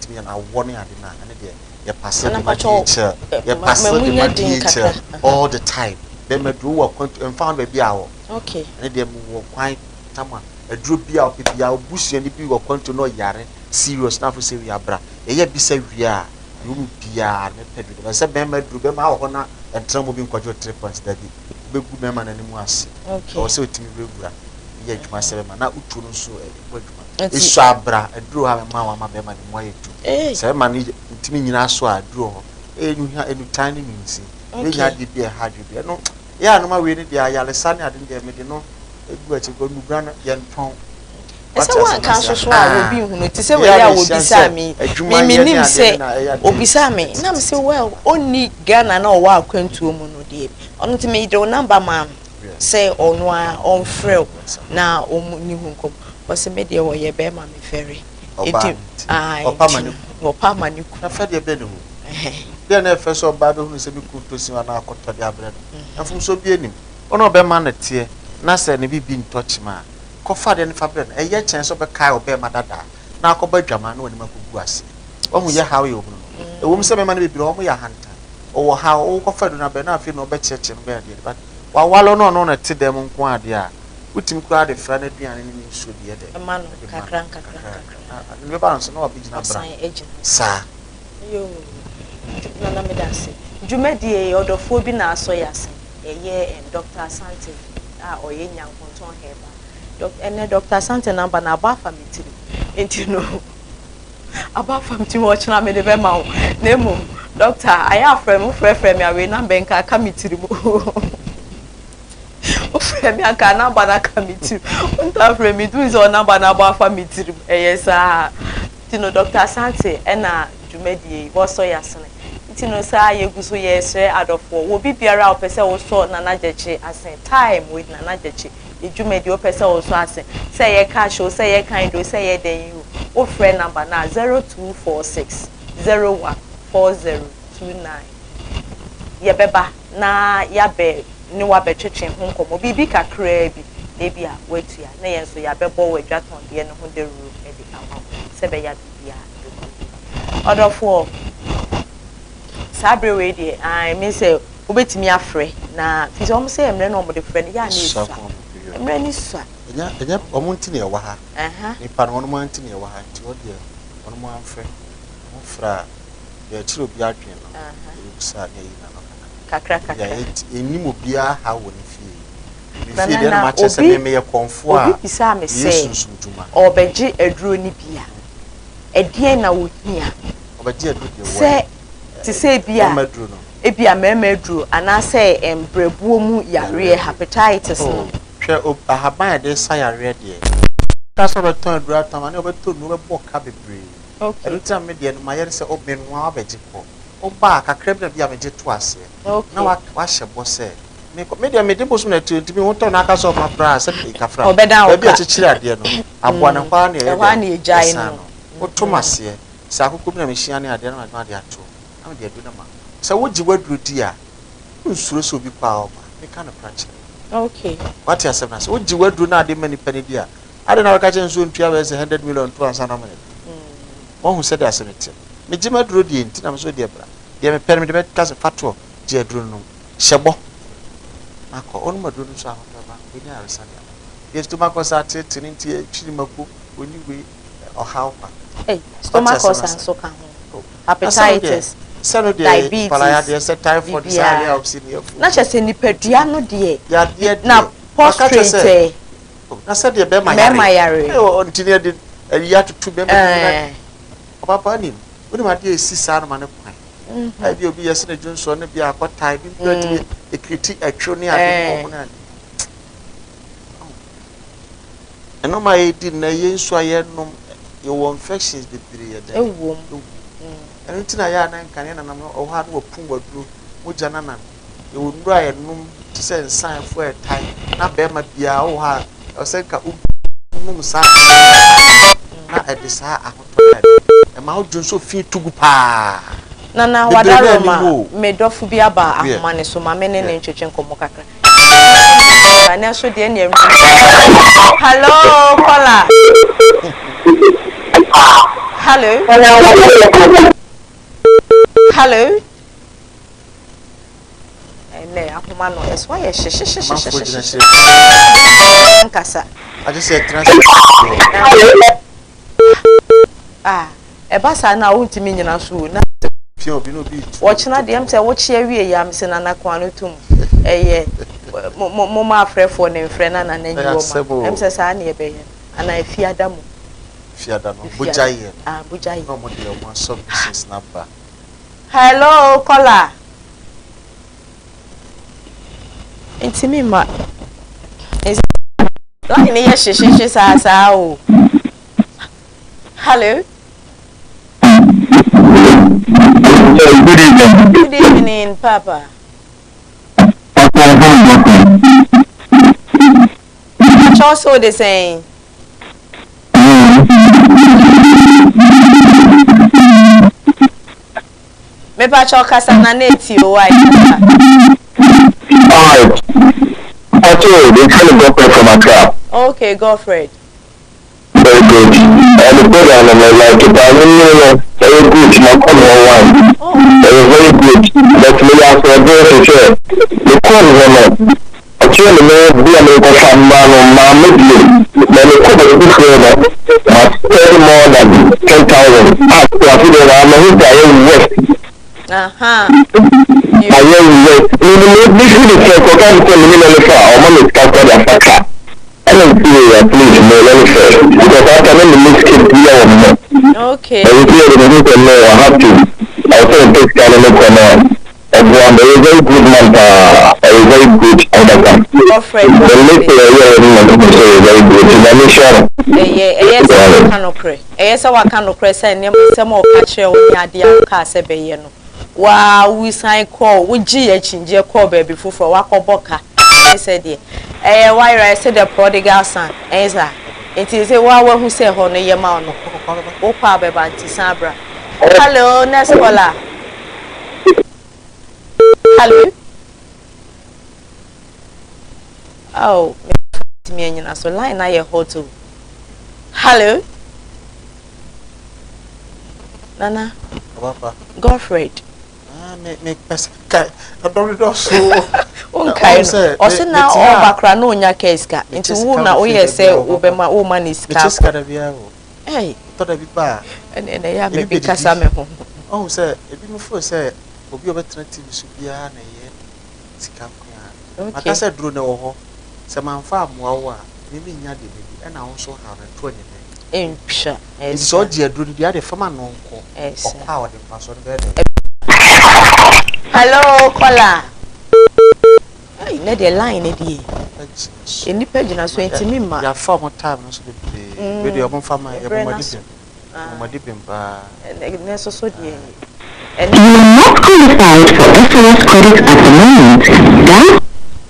ntumi yɛ no awɔ ne ade no a, ɛne deɛ yɛpase de ma DHL, yɛpase ma mu de ma nyɛ den DHL kakra. All the time. Bɛrima duro wɔ akwantuo ɛmfa ho baabi a wɔ, ɛne deɛ mewɔ kwan tam a aduro bi a ɔpɛ bi a obusuani bi wɔ akwantuo na ɔyare serious na afo sɛ wie abra yɛyɛ bisa wie a, deɛ ɔmu biara no mepɛ duro sɛ bɛrima duro. Bɛrima awɔ hɔ na ɛntena mu bi nkɔgye o 3 points dabi, wobɛgu bɛrima n'anim ase. Ɛwɔ sɛ otumi wurawura yɛ adwuma sɛ bɛrima na wotuo no nso ɛbɔ adwuma. Esu abra aduro ha bɛma wɔn ama bɛrima ne mu ayɛ du. Sɛ bɛrima no ntumi nyina so a, aduro hɔ ɛyɛ nuhia, enutan ne nunsi. Bɛnya adeɛ bi a ɛha adwene bi ɛno. Yɛ a noma wei no deɛ ayaresa ne ade no deɛ mede no gu akyi because nnubra no yɛntɔn. Ɛsɛ wanka nso so a obi nhunu te sɛ wei a wɔbisaa me me menim sɛ obisaa me na me sɛ well ɔnni Ghana na ɔwɔ akwantuo mu no deɛ ɔno nti mede wo number maa no sɛ ɔno a ɔmfrɛ wo na ɔmu ne ho nkɔm ɔsɛ me deɛ ɔyɛ bɛrima mefɛre nti ɔpa ama ne kunu. Na fɛdeɛ bɛn ne ho deɛ na ɛfɛ sɛ ɔbaa bɛhunu sɛ ne kunu tɔ sin anaa akɔtɔ de abrɛ no mfomsoɔ bi anim ɔno ɔbɛma no teɛ na sɛ ne biribi ntɔ kyima a kɔfa adeɛ no fa brɛ no. Ɛyɛ kyɛn sɛ wobɛkae ɔbarima dada na akɔbɔ adwaman na w'anim akɔgu aseɛ. Wahu yɛ haw yɛ wɔn no. Ɛwom sɛ mmarima no bebree wɔn yɛ ahantan. Ɔwɔ haw, wokɔfa aduro no abrɛ no na afei na ɔbɛkyerɛkyerɛ no bɛyɛ adeɛ but wawale wo na ɔno na ɛte dɛm nko ara deɛ a, wotumi koraa de fra n'aduane ne ne nsuo de yɛ dɛ? Ma no De ma no kakra nkakra kakra nkakra. Na ne bɛba no so na wabɛgyina bra. Wasan agyina. Saa. Yoo, Nana meda ase. Dwumadie yi ɔdɔfoɔ bi na asɔ yɛ ase. Ɛyɛ Doctor Asante a ɔyɛ Nyankontɔn Herbal. Dɔk ɛnɛ Doctor Asante number no abɔ afa me tirim nti no abɔ afa me tirim ɔkyena mede bɛma wo na mmom doctor ayɛ afrɛ me wofrɛfrɛ me a wei number nka aka me tirim wofrɛ me anka number no aka me tirim wontaa frɛ me duru sɛ number no abɔ afa me tirim ɛyɛ saa nti no Doctor Asante ɛna dwumadie yi wɔsɔ yɛ asene nti no saa yɛgu so yɛsrɛ adɔfoɔ wɔ bibiara a wɔpɛ sɛ wosɔ Nana Gyakye asen time with Nana Gyakye Yɛ dwumadi wopɛ sɛ wosɔ ase, sɛ ɛyɛ cash o, sɛ ɛyɛ kind o, sɛ ɛyɛ dɛn yi o, wofrɛ number no a, 0246 01 4029. Yɛbɛba na yɛabɛ ne wo abɛtwetwe ho nkɔmmɔ, biribi kakraa bi na ebia woatua, na yɛn nso yɛabɛbɔ w'adwatɔndeɛ no ho dawuro de ama wo, sɛ ɛbɛyɛ a biribiara bɛkɔ yie. Ɔdɔfoɔ, saa berɛ wei deɛ, ae, me sɛ Wobɛtumi afrɛ na firi sɛ wɔn sɛ mmerɛ na wɔde frɛ no yɛ a na ɛsua mmerɛ no sua. Ɛnyɛ ɛnyɛ wɔn nti na yɛwɔ ha. Nipa no wɔn nti na yɛwɔ ha nti wɔn deɛ wɔn amfrɛ wɔn frɛ a deɛ ɛkyerɛ obi adwene no yɛbɛbisa na yɛyi n'ano kakra. Kakra kakra. Yɛnnim obiara ha wɔ ne fie. Me fie deɛ na makyerɛ sɛ me meyɛ kɔmfoɔ a obi bisaa me meyɛ sɛ sunsum dwuma. Ɔrebɛgye aduro no bi a ɛdeɛn na ɔhia? Ɔbɛgye aduro deɛ Sɛ wɔn. Te sɛ ebia ebia mmarima aduro anaasɛ mbrɛboɔ mu yareɛ, hepatitis no. Oh, hwɛ o, ahaban a yɛde sa yareɛ deɛ. Ka sɛ ɔbɛtɔn aduro atɔn ama ne ɔbɛtɔ nnuro ɔbɛbɔ ka bebree. Okay. Ɛno nti na me deɛ no mayɛ ne sɛ o menoa wabɛgye kɔ. Woba a kakra bi na bi a megye to aseɛ. Okay. Na wahyɛ bɔ sɛ mekɔ me deɛ mede bosom na ɛte nti me ho tɔ no aka sɛ ɔma koraa sɛ me kafra. Ɔbɛdan wo Baabi a ka. ɛkyekyere adeɛ no aboa no ɛhɔ ara na ɛyɛ Ɛhɔ ara na dɛn ɛgyae ɛsan no. no. Woto m'aseɛ. Sɛ akokɔ bi na mehyia ne adeɛ na mede ato na mede aduro no ama. Sɛ wogye w'aduro di a, wonsuro sɛ obi kɔ a ɔba. Meka nokorɛ akyerɛ wo. Okay. Wate asɛm no ase? Wogye w'aduro no ade ma nipa no di a, adɛn na wobɛka kyerɛ no sɛ ɔntua bɛyɛ sɛ 100 million nto ansa na wama no aduro? Woahu sɛdeɛ asɛm no teɛ? Megye m'aduro deɛ nti na me sɛ wodeɛ bra. Deɛ mepɛ no mede bɛka sɛ fa toɔ, gye aduro no nom. Hyɛ bɔ na kɔ. Wonom aduro no nso a, ahotɔ bɛba. Wobɛnya ayaresa de ama. Deɛ stomach ulcer ateetee no nti ɛtwiri mako, ɔnni wei. ɔhaw kwa. Ei, stomach ulcer nso ka ho, hepatitis, diabetes, biribiara. Na kyerɛ sɛ nipadua no deɛ, na prostrate ɛ. Na sɛdeɛ bɛrima yare. Bɛrima yare. Nti ne yɛde ayi atoto bɛrima bi mu. Ɔpapa nim, wonim adeɛ a ɛsi saa no ma ne kwan. Ebi obi yɛ sɛ ne dwonsɔ ne bi akɔtae, bi mpo atumi ekiriti ɛtwo ne ade ne wɔn ne ade. Ɛnom a yɛdi nnɛ, yɛn nsu a yɛnom, yɛwɔ infections bebree yɛ dɛn? Ɛwom. Ɛwom. Ɛno nti na yɛ a na nka ne nananom no ɔwɔ ha na wɔpum waduro, mogya no anan. Yɛwɔ nnuro a yɛnom te sɛ nsa a ɛfo a ɛtae na bɛrima biara wɔ hɔ a ɛwɔ sɛ nka wonom saa na ɛde saa ahotɔ no ɛde ɛma wo dwo nso fi tugu paa. Nana Bebree na Wadaroma, anim o. me dɔfo bi aba Yeah. ahoma no so, ma me ne ne Yeah. ntwetwe nkɔmmɔ kakra. Nanso deɛ nea Hello, caller. Hello. Hello. Ɛnɛ ahoma no ɛso ayɛ hyehyehyehyehye. Nkasa. Agye sɛ ɛtena se. Ah, ɛba saa na wontumi nyina so o. Na Pia obi na obi tu. Wɔkyena deɛ sɛ wokye awie yi a mesɛ nana kwan no tom ɛyɛ mo mo mo ma afrɛfoɔ ne mfrɛ na nana nyi wɔ ma ɛm sɛ saa ne ɛbɛyɛ anaa efiada mu. Fiada no bogya yɛ no. Ah bogya yɛ. Na wɔn deɛ wɔn submissions na ba. Hello kɔla. Ntumi mma. Line no yɛ hyehyehye saa saa o. Hello. Good evening. Good evening, Papa. Pacho so de sɛn? Mepacho kasa na na eti o wa kasa. Alright. Pacho, they call me Godfred from Accra. Okay, Godfred. Very good. And the program, I'm like, if I don't know, very good. My call one. Oh. Very, very good. But me ask for a to share. The call one. Ɔkyerɛ me no bi a merekɔfa mmaa no maa me bio na mekɔ baabi foforɔ no ma spend more than 10,000. Ah, afi deɛ na mahu sɛ ayɛ worst. Ayɛ worst. Me me me fi ne sɛ kɔka me sɛ me ne no fa a ɔma me sika kɔ de afa car. Ɛna nti yɛ at least me ne no fɛ because after na me ne sika bi wɔ me ho. Okay. Ɛno nti yɛ de mehu sɛ no I have to ɛwɔ sɛ mepɛ sika no mekɔ no ɔboa me. Ɔyɛ very good man paa. Ɔyɛ very good ankasa. Godfred The little ɔyɛɛ no na mehu sɛ ɔyɛ very good nti Nyame nhyira no. Ɛyɛ ɛyɛ sɛ waka nokorɛ. Ɛyɛ sɛ waka nokorɛ sɛ nneɛma nsɛm a ɔka kyerɛɛ wo ne adeɛ a wokaa sɛ bɛyɛ no waa wosan kɔɔ wogyee akyingyeɛ kɔɔ baabi foforɔ wakɔbɔ ka ne sɛ deɛ ɛyɛ wayera ɛsɛ the prodigal son ɛnyɛ saa nti sɛ waa wahu sɛ ɛhɔ no yɛ ma wo no wokɔ a bɛba nti san bra. Hello next caller. Hello. Oh, me anyina so line na yɛ hot o. Hello. Nana. Papa. Godfred. Ah, me me pese kai. Ɛdɔm dɔ so. Wonkae no. Ɔse na ɔba kora na onya ka sika. Nti wo na woyɛ sɛ wobɛma wo ma ne sika. Mekyɛ sika da biara o. Hey. Tɔ da bi ba. Ɛne ɛnɛ yɛ a me kasa me ho. Ɔhu sɛ ebi mo feel sɛ obi a ɔbɛtena TV so biara na ɛyɛ sika nko ara. Okay. Maka sɛ duro no ɛwɔ hɔ. Sɛ mamfa ammoa wo a, me mennya deɛ mɛdi. Ɛna wo nso haw no ɛto anyɛ dɛn? Ɛntwa. Nti sɛ ɔgye aduro no di a, deɛ fama no nkɔ. Ɔkɔ a ɔde mfasoɔ no bɛyɛ dɛn? Hello, caller. Hey, ne deɛ line ne deɛ. Nnipa gyina so ntumi mma. Yɛafa ɔmo time no so bebree. Wei deɛ ɔmo mfa ma yɛ Ɛberɛ bɔ no ɔmo adi aso. bem. Ɔmo adi bem paa. Ɛnɛ nso so deɛ. You are not qualified for SOS credit at the moment. Dial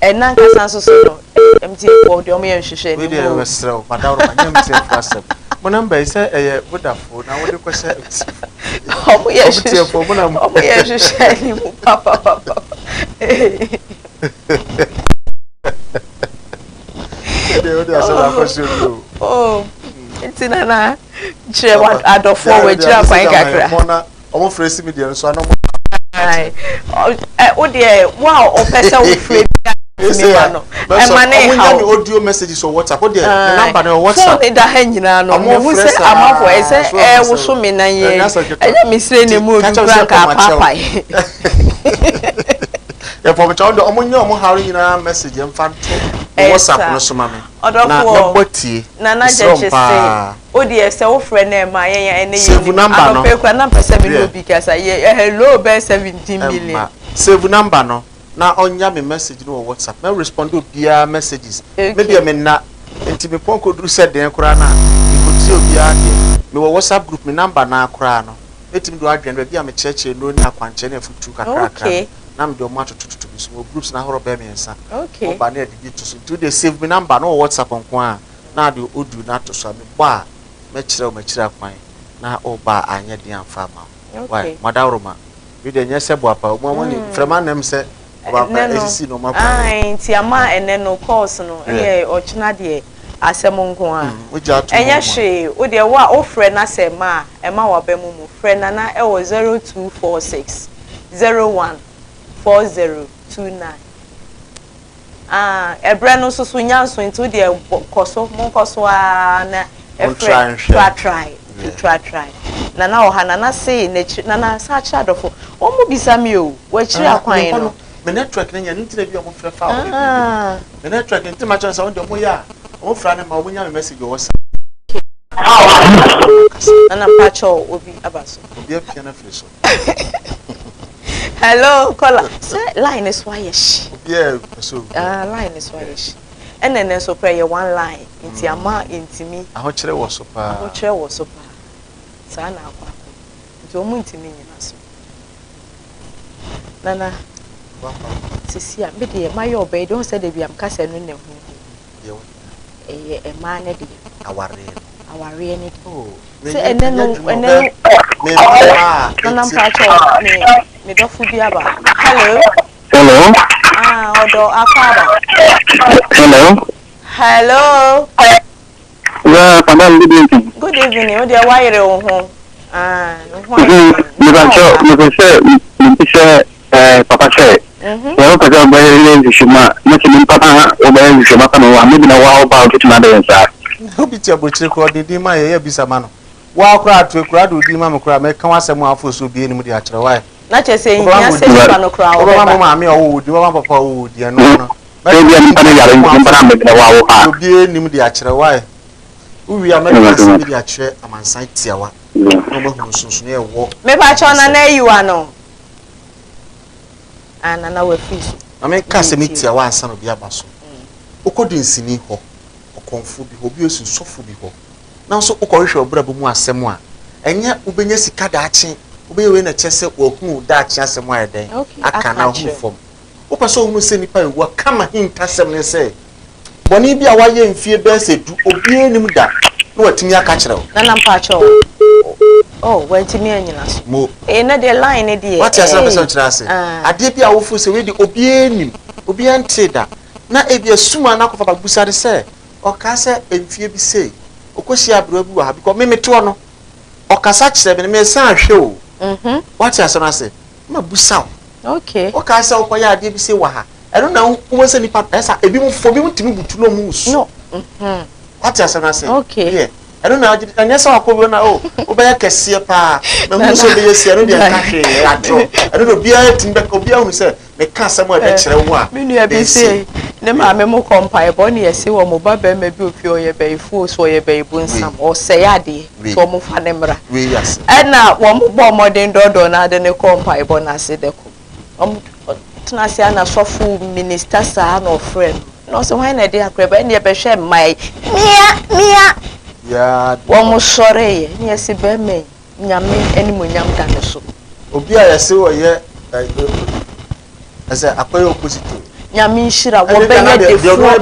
Ɛna nkasa nso so no, MTN foɔ deɛ ɔmo yɛ nhwehwɛ Wei ne deɛ mu. mesrɛ wo, madaworo ma nyɛ MTN fo asɛm. Mo number yi sɛ ɛyɛ Vodafone na wode kɔhyɛ MTN. Ɔmo yɛ MTN fo mo na mo. Ɔmo yɛ nhwehwɛ ne mu papapapa. Ɛdeɛ wode asɛm akɔhyɛ obi o. Oh, nti nana kyerɛ wa adɔfoɔ wɔ akyiri akwan kakra. Mo na ɔmo frɛ si mi deɛ nso ano mo. Wo deɛ wo a ɔpɛ sɛ wofrɛ bi a tumi ma no ɛma ne Ɔmo haw. nya mi audio messages wɔ WhatsApp. O deɛ ne number no wɔ WhatsApp. Phone da ha nyinaa no Ɔmo mehu frɛ sɛ saa, amanfoɔ ɛsɛ so ɔmo ɛwoso sɛ- me nan yɛ Ɛnyɛ asɛ ketewa. ɛnyɛ mesire ne mu Nti, odu ka kyerɛ kora sɛ nka ɔmo akyɛw. apaapae. Yɛpɔ mo kyɛw de ɔmo nya ɔmo haw nyinaa message ɛmfa nto mo Ɛyɛ WhatsApp saa. no so ma me. Na Ɔdɔfoɔ mɛbɔ tie. Nana Mesrɛ wo Gyekye se paa. wo deɛ sɛ wofrɛ no ɛma yɛn a ɛnɛ yɛ Save nim number no. anɔpa yi koraa na mpɛ sɛ me ne Yeah. obi kasa yɛ hello bɛyɛ 17 million. Ɛmma. Save number no na ɔnya me message no wɔ WhatsApp. Mɛ respond obiara messages. Okay. Me deɛ me nna nti me pɔn kɔduru sɛ den koraa na mekɔtie obiara deɛ. Mewɔ WhatsApp group me number naa koraa no. Mɛtumi de wadwene baabi a mekyerɛkyerɛ nnuro ne akwankyerɛ ne afutuo kakrakra. Okay. Na mede ɔmo atotototo bi so. Mewɔ groups no ahorow bɛyɛ mmiɛnsa. Okay. Ɔba ne yɛde bi to so. Nti wode save me number no wɔ WhatsApp nko a na ade audio no ato so a mebɔ a mɛkyerɛ wo makyerɛ akwan na ɔba a anyɛ den amfa ama wo. Why? Okay. Madaworoma. Bi deɛ nyɛ sɛ boapa. Ɔmo ɔmo ni mframa nam sɛ ɔbaapa Ɛnɛ no esisi na ɔmo akɔ. Ae, nti ama ɛnɛ no calls no ɛyɛ ɔkyena deɛ asɛm nko a. Wogya ato Ɛnyɛ mu ma. hwee wo deɛ wo a wofrɛ na sɛ ma a ɛma waba mu mu frɛ Nana ɛwɔ 0246 01 4029. Ah, ɛbrɛ no nso so nya nso nti wo deɛ kɔ so monkɔ so ara na ɛfrɛ Montry nhwɛ. try Yeah. try try. Nana wɔ ha Nana se n'akyi Nana sa akyerɛ adɔfo wɔn mo bisa mi o wɔakyiri akwan no. Me network no nyɛ no nti na bi a ɔmo frɛ fa wɔ Ah. Me network nti ma kyerɛ sɛ ɔmo deɛ ɔmo yɛ a ɔmo frɛ ne ma ɔmo nya me message wɔ WhatsApp. Nana mpakyɛw obi aba so. Obi apia no afiri so. Hello caller sɛ line so ayɛ hye. Obi Obiara pɛ sɛ owura. Ah, line no so ayɛ hye. Ɛna ɛnɛ nso koraa ɛyɛ one line nti ama ntumi. Ahokyerɛ wɔ so paa. Ahokyerɛ wɔ so paa. Saa na akɔ akɔ. Nti wɔn ntumi nyina so. Nana, sisi a me deɛ mayɛ ɔbaa yi deɛ wohu sɛ da bi a meka sɛ ɛno na ɛho hia. Ɛyɛ mmaa no deɛ. Awareɛ no. Awareɛ no deɛ. Oh, Sɛ ɛnɛ no ɛnɛ no. Nana mpakyɛ me me dɔfo bi aba. Hello. Hello. Ah, ɔdɔ akɔ aba. Hello. Hello. Yeah, madam, good evening. Good evening. Wo deɛ wayere wo ho. Ah, wo ho ayɛ. Mepakyɛ, mepɛ sɛ mebisa eh, papa sɛ, Mhm. sɛ wopɛ sɛ wobɛyɛ nhwehwɛmu a, na sɛ nipa no a wobɛyɛ nhwehwɛmu aka no wɔ ha, maybe na woa wo ba a wobɛtumi abɛyɛ saa. Obi te aburokyire koraa ɔde ne din ma yɛ yɛ bisa ma no. Woa koraa atoe koraa de wo din ma me koraa mɛka w'asɛm a afo so obiara nim de akyerɛ wo ae. Na kyerɛ sɛ Wobɛma nhia me sɛ wo din. nipa no koraa Wobɛma me wɔbɛba. maame a ɔwoo wo din, wobɛma papa a ɔwoo wo din ɛno no. Sɛ ebia nipa no yare nti nipa no ammɛgyina wo a wo ba a. Obiara nim de akyerɛ wo ae. Wowie a mɛka asɛm bi de akyerɛ amansan tiawa na wɔahunu nsonsonoeɛ a ɛwɔ Mepakyɛw Nana ayi w'ano. Ah Nana wafiri so. Ma menka asɛm yi tiawa ansa na obi aba so. Wokɔ dunsini hɔ, ɔkɔmfoɔ bi hɔ, obi a ɔsi sɔfo bi hɔ, na nso wokɔhwehwɛ wo brabɔ mu asɛm a, ɛnyɛ wobɛnya sika daakye, wobɛyɛ wei na ɛkyerɛ sɛ wahunu wo daakye asɛm ayɛ dɛn aka anaa wahunu fam. Wopɛ sɛ wohunu sɛ nnipa rewu a, ka m'ahintasɛm ne sɛ, bɔne bi a woayɛ mfie bɛyɛ sɛ du, obiara nnim da, na watumi aka akyerɛ wo. Nana mpakyɛw oh wantumi anyina so. Mo. Ee na deɛ line ne deɛ. Wate ase na pɛ sɛ ɔkyerɛ ase. Adeɛ bi a wofo sɛ wei de obiara nnim, obiara ntee da, na ebia sum a na akɔfa ba bisa no sɛ, ɔkaa sɛ mfie bi sei, ɔkɔhyia aberewa bi wɔ ha, because me mete hɔ no, ɔkasa kyerɛ me no, mesan ahwɛ o. Wate asɛm no ase? Ma busa wo. Okay. Wokaa sɛ wokɔyɛ adeɛ bi sei wɔ ha. Ɛno na wobɛhu sɛ nipa ɛsa ebi mu fo ebi mu tumi butu na ɔmo su. No. Mm-hmm. Wate asɛm no ase? Okay. Yeah. Ɛno na agye ɛnyɛ sɛ wakɔ wura na o oh, wobɛyɛ kɛseɛ paa. Mahunu sɛ wobɛyɛ si ɛno deɛ nka hwee ɛyɛ atorɔ. Ɛno deɛ obiara tumi bɛka obiara hunu sɛ meka asɛm a ɛbɛkyerɛ wo a. Me nua bi se ne maame mo kɔ mpaebɔ ne yɛse wɔn ba bɛrima bi ofie ɔyɛ bɛyifoɔ so ɔyɛ bɛyibonsam ɔsɛe adeɛ so wɔn fa ne mmra. Ɛna wɔn bɔ mmɔden dɔɔdɔɔ no ade no kɔɔ mpaebɔ no ase dɛ ko. Wɔn tena ase a na sɔfo minista saa na ɔfrɛ no. Na ɔsɛ hwan na ɛde akora ba ɛne ɛbɛhwɛ mmaa yi. Mia mia. Wɔn sɔreeɛ ne yɛse bɛrima yi Nyame animuonyam da ne so. Obi a yɛse ɔyɛ ɛsɛ akɔyɛ opposite o. Nyame nhyira wɔbɛyɛ defoɔ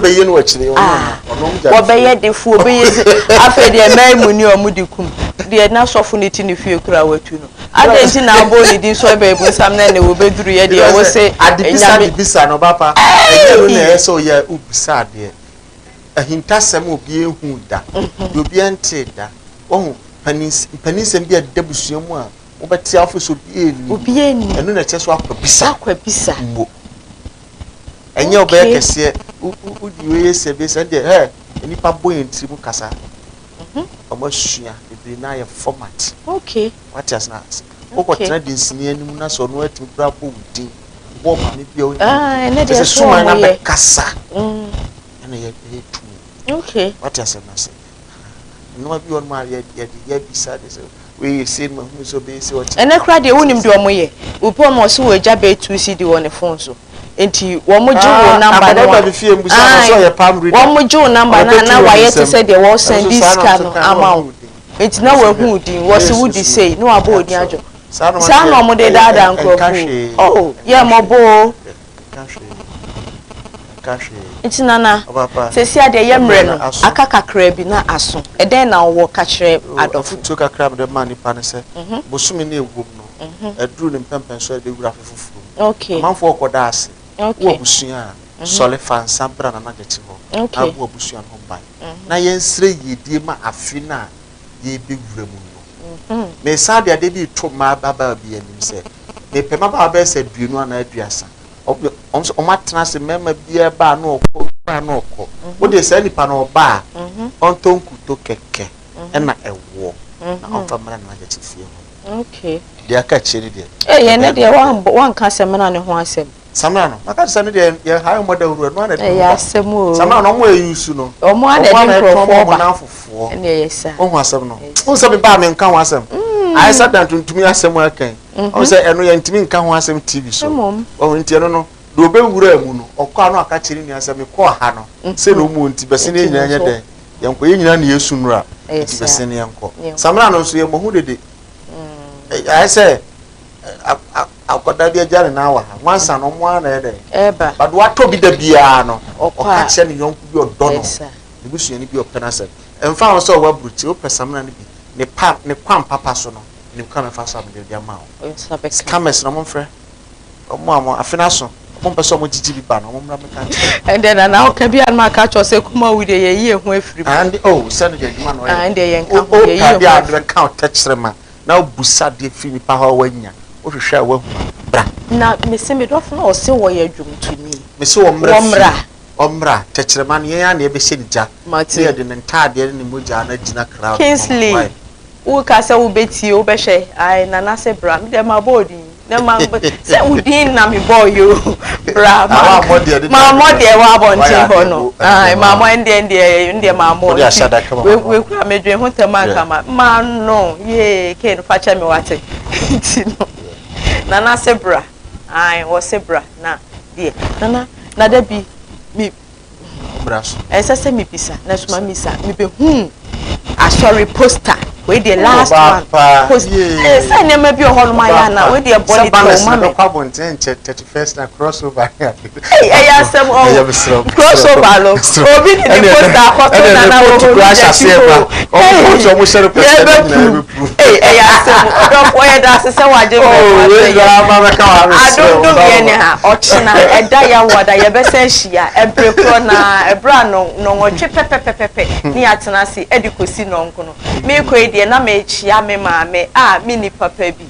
wɔbɛyɛ defoɔ wɔbɛyɛ se afei deɛ mmaa mu ni ɔmo de kum deɛ n'asɔfo ne ti ne fie kura watu no adɛn nti na abɔ ne din so ɛbɛn bunsam na ɛne wɔbɛduru yɛ deɛ wɔ se adebisa adebisa no ɔba pa ɛnyɛ no na ɛyɛ sɛ ɔyɛ obisa adeɛ ahintasɛm obi ehu da deɛ obi ɛnte da wɔho mpaninsɛm bi a ɛda busua mu a Wobɛte afo sɛ obiara nnim. Obiara nnim. Ɛno na ɛkyerɛ sɛ wakɔ bisa. Wakɔ bisa. Mmo. Ɛnyɛ wobɛyɛ kɛseɛ, wodi wei yɛ sɛ bɛsɛ ɛndeɛ hɛ, nnipa bɔ yɛn tiri mu kasa. Wɔn asua bebree na ayɛ format. Okay. Wate ase na wokɔtena dinsini anim na sɛ ɔno atumi kura bɔ wo din, bɔ maame bi a ɔnim. Ah, ɛnɛ Kyerɛ deɛ sɛ so suman wɔn no yɛ. abɛkasa. Ɛna ɛyɛ tumi. Okay. Wate asɛm no ase. Nneɛma bi wɔ nom a yɛde yɛ bisa de sɛ wei yɛ sei ma hunu sɛ ɔbɛyɛ sei ɔkyɛ. Ɛnɛ koraa deɛ wonim deɛ wɔn yɛ. Obi wɔ hɔ ɔse wɔagya bɛyɛ 2 cedi wɔ ne phone so. Nti wɔn gye wo number no a, ae, wɔn gye wo number no a na wayɛ te sɛ deɛ wɔ sɛndi sika no ama wo. Nti na wahu wo din, wɔse wodi sei na wabɔ wo din adwo. Saa na wɔn de daadaa nkurɔfoɔ o. Oh, yɛ mmɔbɔ o. Nti Nana, seesei a deɛ yɛ mmerɛ no aka kakraa bi na aso, ɛdɛn na wowɔ ka kyerɛ adɔfo? Afotuo kakra a mede ma nnipa ne sɛ, bosome no a ɛwom no, aduru ne mpɛnpɛnsoɔ a ɛbɛwura afe foforɔ mu. Amanfoɔ rekɔda ase. Wowɔ abusua a, sɔre fa nsa bra Nana Gyakye hɔ na bɔ w'abusua no ho ban. Na yɛnsrɛ yiedie ma afe no a yɛrebɛwura mu no. Meresan de adeɛ bi reto mmabaawa bi anim sɛ, mepɛ mmabaawa bɛyɛ sɛ aduonu anaa aduasa. Wɔn nso wɔatena ase mmarima biara ba a na ɔkɔ ba a na ɔkɔ. Mhm. Wo deɛ saa nipa no ɔba a mhm. ɔntɔ nkuto kɛkɛ mhm. ɛna ɛwoɔ na ɔmfa mmra na n'agya fie hɔ. Okay. Deɛ aka akyire no deɛ. Ee yɛn ne deɛ wanka sɛmina ne ho asɛm. Samina no maka sɛ ne deɛ yɛn ha mmɔ dawuro ɛno ana ɛde Ɛyɛ asɛm o. Samina no wɔn a ɛyi su no. Wɔn ana ɛde nkurɔfoɔ ba. Wɔn nanfofoɔ. Ɛna ɛyɛ sa. Wohu asɛm no. Wohu sɛ me ba mi nka ho asɛm. Ayɛ sɛ dan tuntun asɛm aka yi. Ɔn sɛ ɛno yɛntumi nka ho asɛm TV so. Ɔn nti ɛno no Deɛ ɔbɛwura mu no, ɔkɔ ano aka kyerɛ ne nua sɛ mekɔɔ ha no, sɛ na ɔmu nti bɛse ne yɛn nyinaa nyɛ dɛn, yɛnkɔ, yɛn nyinaa na yɛsu nnura, nti bɛse ne yɛnkɔ. Samina no nso yɛmmɔ ho dede. Ayɛ sɛ akwadaa bi agya ne nan wɔ ha, nwansa no ɔmo ara na ɛyɛ dɛn, but watɔ bi da biara no, ɔka kyerɛ ne yɔnko bi ɔdɔ no, ne busuani bi ɔpɛ n'asɛm. Ɛmfa ho sɛ ɔwɔ aburukyire, wopɛ samina no bi, ne pa ne kwan papa so no, ne kwan mɛfa so a mede de ama wo. Scammers na ɔmo mfrɛ. Ɔmo a mo afe no aso, ɔmo mpɛ sɛ ɔmo gyigyi bi ba no, ɔmo mmra mmɛka nkyerɛ me. Ɛndeɛ Nana woka bi a na maka akyerɛ wo sɛ Kumawu deɛ yɛyi yɛn ho afiri mu. Ɛnde oh sɛ no deɛ adwuma na ɔyɛ. Ah ɛndeɛ yɛnka ho, yɛyi Wopɛ yɛn adeɛ ho a wode afiri mu. bɛka wo tɛkyerɛma na wobusa adeɛ firi nipa hɔ a woanya, wohwehwɛ a woahu a, bra. Na mese me dɔfo no a ɔse ɔyɛ dwomtoni. Mese ɔmmra fie, Wɔmmra. ɔmmra, tɛkyerɛma no yɛn ara na yɛbɛhyɛ no gya, na Mate. yɛde ne ntaadeɛ ne ne mogyaa no agyina crowd no mu ama Kingsley, why? woka sɛ wobɛtie, wobɛhwɛ, ae Nana se bra, me deɛ mabɔ wo din. Na ma sɛ wo din na me bɔɔ yi o bra ma ma mɔ deɛ wɔ abɔnten hɔ no ma mɔ ɛndeɛ ɛndeɛ ɛndeɛ ma mɔ nti we kura me dwen ho tɛm anka ma ma no yee kee no fakyɛ me wate nti no nana se bra ae wɔ se bra na deɛ nana na da bi me Ɔmmra so. Ɛnsɛ sɛ mebisa, nanso ma misa. Mebɛhuu asɔre poster. Wei deɛ last one. Post. Eh, sɛ nneɛma bi wɔ hɔ nom ayɛ ana. Wei deɛ bɔ ne tɛw ma me. Sɛ banners no bɛkɔ abɔnten nkyɛ 31st na crossover ne ade. Ei, ɛyɛ asɛm ɔwɔ. Crossover no. Obi de ne poster akɔto nana wɔ hɔ bi akyi hɔ. Yɛbɛpuru. Ei, ɛyɛ asɛm. Ɔdɔfoɔ yɛda ase sɛ wagye mmerɛ mu ahwɛ yɛn. Adom dom yɛn ne ha. Ɔkyena, ɛda Yawoada, yɛbɛsan ahyia. Ɛbere korɔ no ara, ɛberɛ a nnɔnwɔtwe pɛpɛpɛpɛpɛ ne yɛatena ase de kɔsi nnɔnkono. Merekɔ yi deɛ, na merekyea me maame a menni papa bi.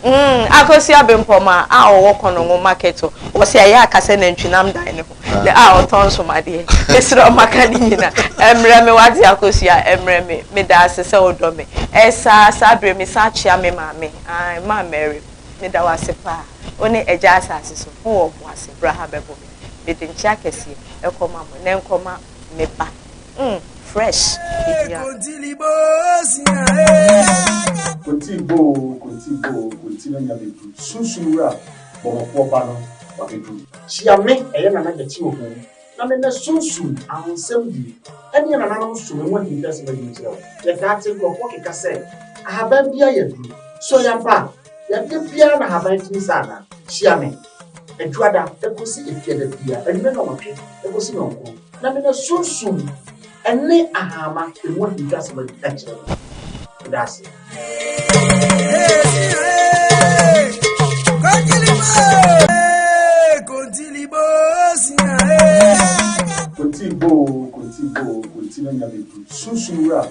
Mm, Akosua Bempɔmaa a ɔwɔ Kɔnɔngo market hɔ. Ɔse ɛyɛ a ka sɛ nantwinam dan ne ho. Na a ɔtɔn nsomadeɛ. Mesrɛ wo maka ne nyina. Ɛmmerɛ me wate Akosua, ɛmmerɛ me. Meda ase sɛ wodɔ me. Ɛsaa, saa berɛ mesan kyea me maame, ae, Maa Mary. Meda wo ase paa. Wo ne Agya asase so, ho wɔ Ɔboase, bra ha bɛbɔ me. Mede nkyea kɛseɛ ɛkɔma mo, na ɛnkɔma me ba. Mm, fresh, Edua. Konti boo, konti boo, konti no anya bɛduru. Sunsum wura bɔmmɔfoɔ ba no wabɛduru. Hyia me, ɛyɛ Nana Gyakye Oho, na me nɛ sunsum ahonsɛm die ɛne yɛn nananom som ɛho ahintasɛm adi nkyerɛ wo. Yɛtaa te nkurɔfoɔ keka sɛ ahaban biara yɛ aduro. So ɛyɛ ampa? Yadeɛ biara na ahaban tumi sa anaa? Hyia me Adwuada ɛkɔsi Efiada biara anwummerɛ nnɔnwɔtwe ɛkɔsi nnɔnkron na me nɛ sunsum ɛne ahama ɛmu ahintasɛm adi nkyerɛ wo. Meda ase. Konti boo, konti boo, konti no nya bɛduru. Sunsum wura.